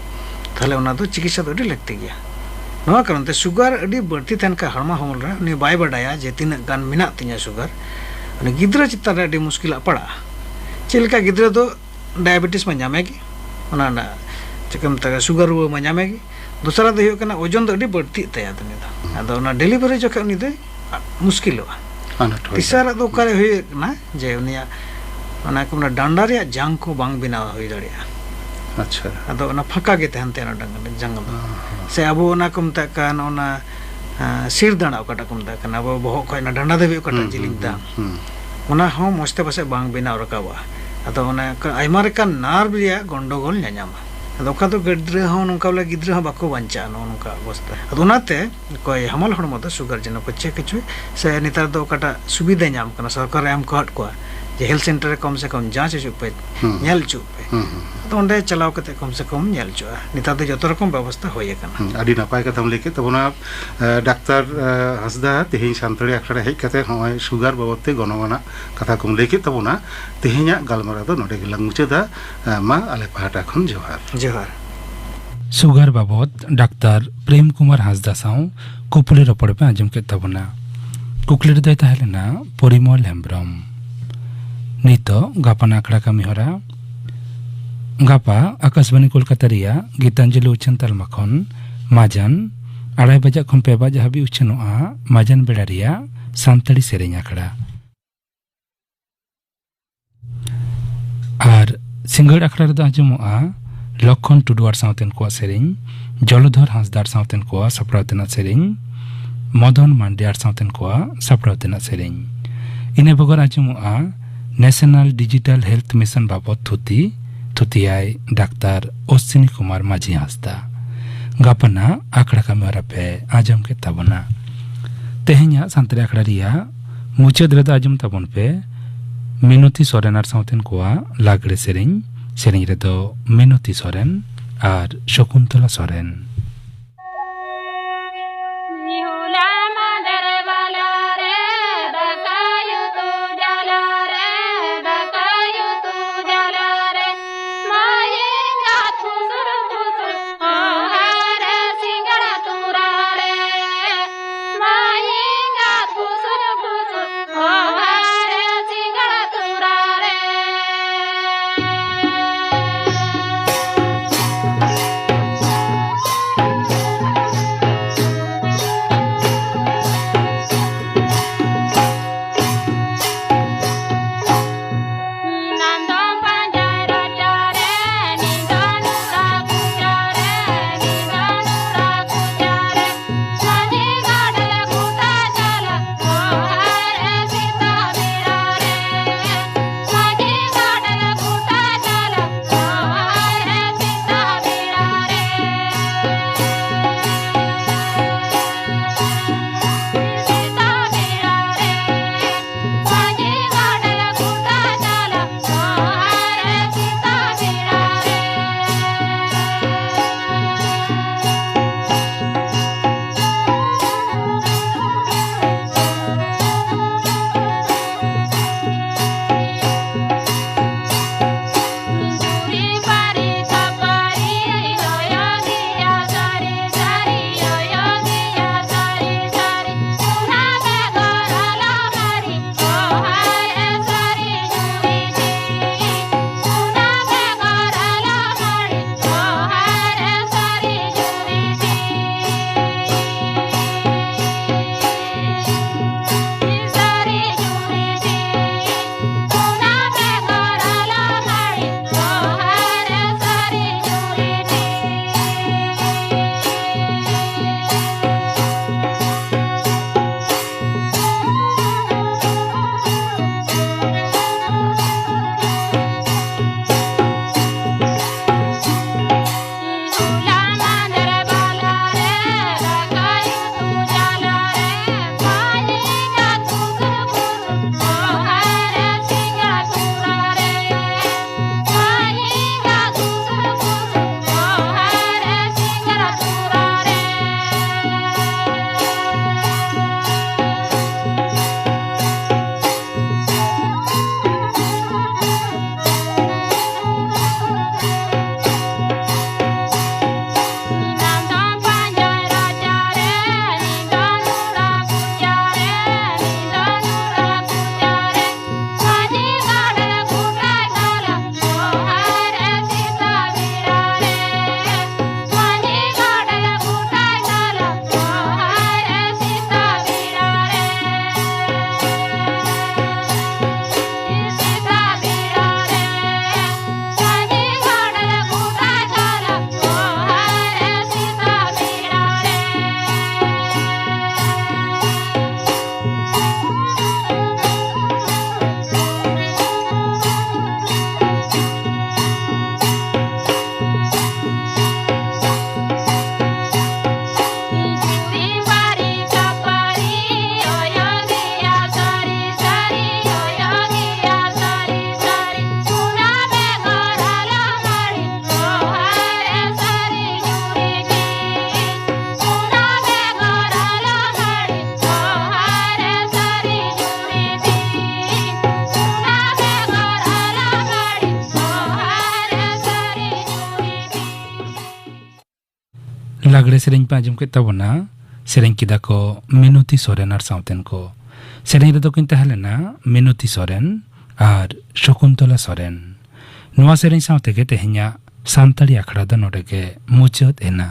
ᱛᱟᱦᱞᱮ ᱚᱱᱟ ᱫᱚ ᱪᱤᱠᱤᱛᱥᱟ ᱫᱚ ᱟᱹᱰᱤ ᱞᱟᱹᱠᱛᱤ ᱜᱮᱭᱟ᱾ ᱱᱚᱣᱟ ᱠᱟᱨᱚᱱ ᱛᱮ ᱥᱩᱜᱟᱨ ᱟᱹᱰᱤ ᱵᱟᱹᱲᱛᱤ ᱛᱟᱦᱮᱱ ᱠᱷᱟᱱ ᱦᱚᱲᱢᱚ ᱦᱚᱲᱢᱚ ᱨᱮ, ᱩᱱᱤ ᱵᱟᱭ ᱵᱟᱰᱟᱭᱟ ᱡᱮ ᱛᱤᱱᱟᱹᱜ ᱜᱟᱱ ᱢᱮᱱᱟᱜ ᱛᱤᱧᱟᱹ ᱥᱩᱜᱟᱨ᱾ ᱩᱱᱤ ᱜᱤᱫᱽᱨᱟᱹ ᱪᱮᱛᱟᱱ ᱨᱮ ᱟᱹᱰᱤ ᱢᱩᱥᱠᱤᱞᱟᱜ ᱯᱟᱲᱟᱜᱼᱟ᱾ ᱪᱮᱫ ᱞᱮᱠᱟ ᱜᱤᱫᱽᱨᱟᱹ ᱫᱚ ᱰᱟᱭᱟᱵᱮᱴᱤᱥ ᱢᱟ ᱧᱟᱢᱮ ᱜᱮ, ᱚᱱᱟ ᱨᱮᱱᱟᱜ ᱪᱮᱫ ᱠᱚ ᱢᱮᱛᱟᱜᱼᱟ, ᱥᱩᱜᱟᱨ ᱨᱩᱣᱟᱹ ᱢᱟ ᱧᱟᱢᱮ ᱜᱮ᱾ ᱫᱚᱥᱟᱨᱟᱜ ᱫᱚ ᱦᱩᱭᱩᱜ ᱠᱟᱱᱟ, ᱳᱡᱚᱱ ᱫᱚ ᱟᱹᱰᱤ ᱵᱵᱟᱹᱲᱛᱤᱜ ᱛᱟᱭᱟ ᱩᱱᱤ ᱫᱚ᱾ ᱟᱫᱚ ᱚᱱᱟ ᱰᱮᱞᱤᱵᱷᱟᱨᱤ ᱡᱚᱠᱷᱮᱡ ᱩᱱᱤ ᱫᱚᱭ ᱢᱩᱥᱠᱤᱞᱚᱜᱼᱟ᱾ ᱟᱱᱟᱴ ᱦᱩᱭ ᱛᱮᱥᱟᱨᱟᱜ ᱫᱚ ᱚᱠᱟᱨᱮ ᱦᱩᱭᱩᱜ ᱠᱟᱱᱟ, ᱡᱮ ᱩᱱᱤᱭᱟᱜ ᱚᱱᱟ ᱠᱚ ᱢᱮᱱᱟ ᱰᱟᱸᱰᱟ ᱨᱮᱭᱟᱜ ᱡᱟᱝ ᱠᱚ ᱵᱟᱝ ᱵᱮᱱᱟᱣ ᱦᱩᱭ ᱫᱟᱲᱮᱭᱟᱜᱼᱟ᱾ ᱟᱪᱪᱷᱟ᱾ ᱟᱫᱚ ᱚᱱᱟ ᱯᱷᱟᱸᱠᱟ ᱜᱮ ᱛᱟᱦᱮᱱ ᱛᱟᱭᱟ ᱚᱱᱟ ᱰᱟᱸᱰᱟ ᱡᱟᱸᱜᱟ ᱫᱚ᱾ ᱦᱚᱸ᱾ ᱥᱮ ᱟᱵᱚ ᱚᱱᱟ ᱠᱚ ᱢᱮᱛᱟᱜ ᱠᱟᱱ ᱚᱱᱟ, ᱟᱸ, ᱥᱤᱨ ᱫᱟᱬᱟ ᱚᱠᱟᱴᱟᱜ ᱠᱚ ᱢᱮᱛᱟᱜ ᱠᱟᱱᱟ, ᱟᱵᱚ ᱵᱚᱦᱚᱜ ᱠᱷᱚᱡ ᱚᱱᱟ ᱰᱟᱸᱰᱟ ᱫᱷᱟᱹᱵᱤᱡ ᱚᱠᱟᱴᱟᱜ ᱦᱩᱸ, ᱡᱤᱞᱤᱧ ᱦᱩᱸ, ᱛᱟᱢ, ᱦᱩᱸ, ᱦᱩᱸ᱾ ᱚᱱᱟ ᱦᱚᱸ ᱢᱚᱡᱽ ᱛᱮ ᱯᱟᱥᱮᱡ ᱵᱟᱝ ᱵᱮᱱᱟᱣ ᱨᱟᱠᱟᱵᱚᱜᱼᱟ᱾ ᱟᱫᱚ ᱚᱱᱮ ᱚᱱᱠᱟ ᱟᱭᱢᱟ ᱞᱮᱠᱟᱱ ᱱᱟᱨᱵᱷ ᱨᱮᱭᱟᱜ ᱜᱚᱱᱰᱚᱜᱳᱞ ᱧᱟᱧᱟᱢᱟ᱾ ᱟᱫᱚ ᱚᱠᱟ ᱫᱚ ᱜᱤᱫᱽᱨᱟᱹ ᱦᱚᱸ ᱱᱚᱝᱠᱟ ᱵᱚᱞᱮ ᱜᱤᱫᱽᱨᱟᱹ ᱦᱚᱸ ᱵᱟᱠᱚ ᱵᱟᱧᱪᱟᱜᱼᱟ ᱱᱚᱜᱼᱚ ᱱᱚᱝᱠᱟ ᱚᱵᱚᱥᱛᱟ᱾ ᱟᱫᱚ ᱚᱱᱟᱛᱮ ᱚᱠᱚᱭ ᱦᱟᱢᱟᱞ ᱦᱚᱲᱢᱚ ᱫᱚ ᱥᱩᱜᱟᱨ ᱡᱮᱱᱚ ᱠᱚ ᱪᱮᱠ ᱦᱚᱪᱚᱭ, ᱥᱮ ᱱᱮᱛᱟᱨ ᱫᱚ ᱚᱠᱟᱴᱟᱜ ᱥᱩᱵᱤᱫᱷᱟ ᱧᱟᱢ ᱠᱟᱱᱟ, ᱥᱚᱨᱠᱟᱨᱮ ᱮᱢ ᱠᱟᱣᱟᱫ ᱠᱚᱣᱟ, ᱡᱮ ᱦᱮᱞᱛᱷ ᱥᱮᱱᱴᱟᱨ ᱨᱮ ᱠᱚᱢ ᱥᱮ ᱠᱚᱢ ᱡᱟᱸᱪ ᱦᱚᱪᱚᱜ ᱯᱮ, ᱦᱩᱸ᱾ ᱧᱮᱞ ᱦᱚᱪᱚᱜ ᱯᱮ᱾ ᱦᱩᱸ, ᱦᱩᱸ, ᱦᱩᱸ᱾ ᱛᱚ ᱚᱸᱰᱮ ᱪᱟᱞᱟᱣ ᱠᱟᱛᱮ ᱠᱚᱢ ᱥᱮ ᱠᱚᱢ ᱧᱮᱞ ᱦᱚᱪᱚᱜᱼᱟ᱾ ᱱᱮᱛᱟᱨ ᱫᱚ ᱡᱚᱛᱚ ᱨᱚᱠᱚᱢ ᱵᱮᱵᱚᱥᱛᱷᱟ ᱦᱩᱭ ᱟᱠᱟᱱᱟ᱾ ᱦᱩᱸ, ᱟᱹᱰᱤ ᱱᱟᱯᱟᱭ ᱠᱟᱛᱷᱟᱢ ᱞᱟᱹᱭ ᱠᱮᱫ ᱛᱟᱵᱚᱱᱟ᱾ ᱮ, ᱰᱟᱠᱛᱟᱨ, ᱮ, ᱦᱟᱸᱥᱫᱟ, ᱛᱮᱦᱮᱧ ᱥᱟᱱᱛᱟᱲᱤ ᱟᱠᱷᱲᱟ ᱨᱮ ᱦᱮᱡ ᱠᱟᱛᱮ ᱱᱚᱜᱼᱚᱭ ᱥᱩᱜᱟᱨ ᱵᱟᱵᱚᱫ ᱛᱮ ᱜᱚᱱᱚᱝ ᱟᱱᱟᱜ ᱠᱟᱛᱷᱟ ᱠᱚᱢ ᱞᱟᱹᱭ ᱠᱮᱫ ᱛᱟᱵᱚᱱᱟ᱾ ᱛᱮᱦᱮᱧᱟᱜ ᱜᱟᱞᱢᱟᱨᱟᱣ ᱫᱚ ᱱᱚᱰᱮ ᱜᱮᱞᱟᱝ ᱢᱩᱪᱟᱹᱫᱟ᱾ ᱮ, ᱢᱟ ᱟᱞᱮ ᱯᱟᱦᱴᱟ ᱠᱷᱚᱱ ᱡᱚᱦᱟᱨ᱾ ᱡᱚᱦᱟᱨ᱾ ᱥᱩᱜᱟᱨ ᱵᱟᱵᱚᱫ ᱰᱟᱠᱛᱟᱨ ᱯᱨᱮᱢ ᱠᱩᱢᱟᱨ ᱦᱟᱸᱥᱫᱟ ᱥᱟᱶ ᱠᱩᱠᱞᱤ ᱨᱚᱯᱚᱲ ᱯᱮ ᱟᱸᱡᱚᱢ ᱠᱮᱫ ᱛᱟᱵᱚᱱᱟ᱾ ᱠᱩᱠᱞᱤ ᱨᱮᱫᱚᱭ ᱛᱟᱦᱮᱸ ᱞᱮᱱᱟ ᱯᱚᱨᱤᱢᱚᱞ ᱦᱮᱢᱵᱨᱚᱢ᱾ ᱱᱤᱛᱚᱜ ᱜᱟᱯᱟᱱ ᱟᱠᱷᱲᱟ ᱠᱟᱹᱢᱤ ᱦᱚᱨᱟ᱾ ᱜᱟᱯᱟ ᱟᱠᱟᱥᱵᱟᱱᱤ ᱠᱳᱞᱠᱟᱛᱟ ᱨᱮᱭᱟᱜ ᱜᱤᱛᱟᱧᱡᱚᱞᱤ ᱩᱪᱷᱟᱹᱱ ᱛᱟᱞᱢᱟ ᱠᱷᱚᱱ ᱢᱟᱡᱟᱱ ᱟᱲᱟᱭ ᱵᱟᱡᱟᱜ ᱠᱷᱚᱱ ᱯᱮ ᱵᱟᱡᱟᱜ ᱦᱟᱹᱵᱤᱡ ᱩᱪᱷᱟᱹᱱᱚᱜᱼᱟ ᱢᱟᱡᱟᱱ ᱵᱮᱲᱟ ᱨᱮᱭᱟᱜ ᱥᱟᱱᱛᱟᱲᱤ ᱥᱮᱨᱮᱧ ᱟᱠᱷᱲᱟ᱾ ᱟᱨ ᱥᱤᱸᱜᱟᱹᱲ ᱟᱠᱷᱲᱟ ᱨᱮᱫᱚ ᱟᱸᱡᱚᱢᱚᱜᱼᱟ ᱞᱚᱠᱷᱚᱱ ᱴᱩᱰᱩ ᱟᱨ ᱥᱟᱶᱛᱮᱱ ᱠᱚᱣᱟᱜ ᱥᱮᱨᱮᱧ, ᱡᱚᱞᱚᱫᱷᱚᱨ ᱦᱟᱸᱥᱫᱟ ᱟᱨ ᱥᱟᱶᱛᱮᱱ ᱠᱚᱣᱟᱜ ᱥᱟᱯᱲᱟᱣ ᱛᱮᱱᱟᱜ ᱥᱮᱨᱮᱧ, ᱢᱚᱫᱚᱱ ᱢᱟᱱᱰᱤ ᱟᱨ ᱥᱟᱶᱛᱮᱱ ᱠᱚᱣᱟᱜ ᱥᱟᱯᱲᱟᱣ ᱛᱮᱱᱟᱜ ᱥᱮᱨᱮᱧ᱾ ᱤᱱᱟᱹ ᱵᱮᱜᱚᱨ ᱟᱸᱡᱚᱢᱚᱜᱼᱟ ᱱᱮᱥᱱᱟᱞ ᱰᱤᱡᱤᱴᱟᱞ ᱦᱮᱞᱛᱷ ᱢᱤᱥᱚᱱ ᱵᱟᱵᱚᱫ ᱛᱷᱩᱛᱤ, ᱛᱷᱩᱛᱤᱭᱟᱭ ᱰᱟᱠᱛᱟᱨ ᱚᱥᱥᱤᱱᱤ ᱠᱩᱢᱟᱨ ᱢᱟᱹᱡᱷᱤ ᱦᱟᱸᱥᱫᱟ᱾ ᱜᱟᱯᱟᱱᱟᱜ ᱟᱠᱷᱲᱟ ᱠᱟᱹᱢᱤ ᱦᱚᱨᱟ ᱯᱮ ᱟᱸᱡᱚᱢ ᱠᱮᱫ ᱛᱟᱵᱚᱱᱟ᱾ ᱛᱮᱦᱮᱧᱟᱜ ᱥᱟᱱᱛᱟᱲᱤ ᱟᱠᱷᱲᱟ ᱨᱮᱭᱟᱜ ᱢᱩᱪᱟᱹᱫ ᱨᱮᱫᱚ ᱟᱸᱡᱚᱢ ᱛᱟᱵᱚᱱ ᱯᱮ ᱢᱤᱱᱚᱛᱤ ᱥᱚᱨᱮᱱ ᱟᱨ ᱥᱟᱶᱛᱮᱱ ᱠᱚᱣᱟᱜ ᱞᱟᱜᱽᱲᱮ ᱥᱮᱨᱮᱧ᱾ ᱥᱮᱨᱮᱧ ᱨᱮᱫᱚ ᱢᱤᱱᱚᱛᱤ ᱥᱚᱨᱮᱱ ᱟᱨ ᱥᱚᱠᱩᱱᱛᱚᱞᱟ ᱥᱚᱨᱮᱱ᱾ ᱞᱟᱜᱽᱲᱮ ᱥᱮᱨᱮᱧ ᱯᱮ ᱟᱸᱡᱚᱢ ᱠᱮᱫ ᱛᱟᱵᱚᱱᱟ᱾ ᱥᱮᱨᱮᱧ ᱠᱮᱫᱟ ᱠᱚ ᱢᱤᱱᱚᱛᱤ ᱥᱚᱨᱮᱱ ᱟᱨ ᱥᱟᱶᱛᱮᱱ ᱠᱚ᱾ ᱥᱮᱨᱮᱧ ᱨᱮᱫᱚ ᱠᱤᱱ ᱛᱟᱦᱮᱸ ᱞᱮᱱᱟ ᱢᱤᱱᱚᱛᱤ ᱥᱚᱨᱮᱱ ᱟᱨ ᱥᱚᱠᱩᱱᱛᱚᱞᱟ ᱥᱚᱨᱮᱱ᱾ ᱱᱚᱣᱟ ᱥᱮᱨᱮᱧ ᱥᱟᱶ ᱛᱮᱜᱮ ᱛᱮᱦᱮᱧᱟᱜ ᱥᱟᱱᱛᱟᱲᱤ ᱟᱠᱷᱲᱟ ᱫᱚ ᱱᱚᱰᱮ ᱜᱮ ᱢᱩᱪᱟᱹᱫ ᱮᱱᱟ᱾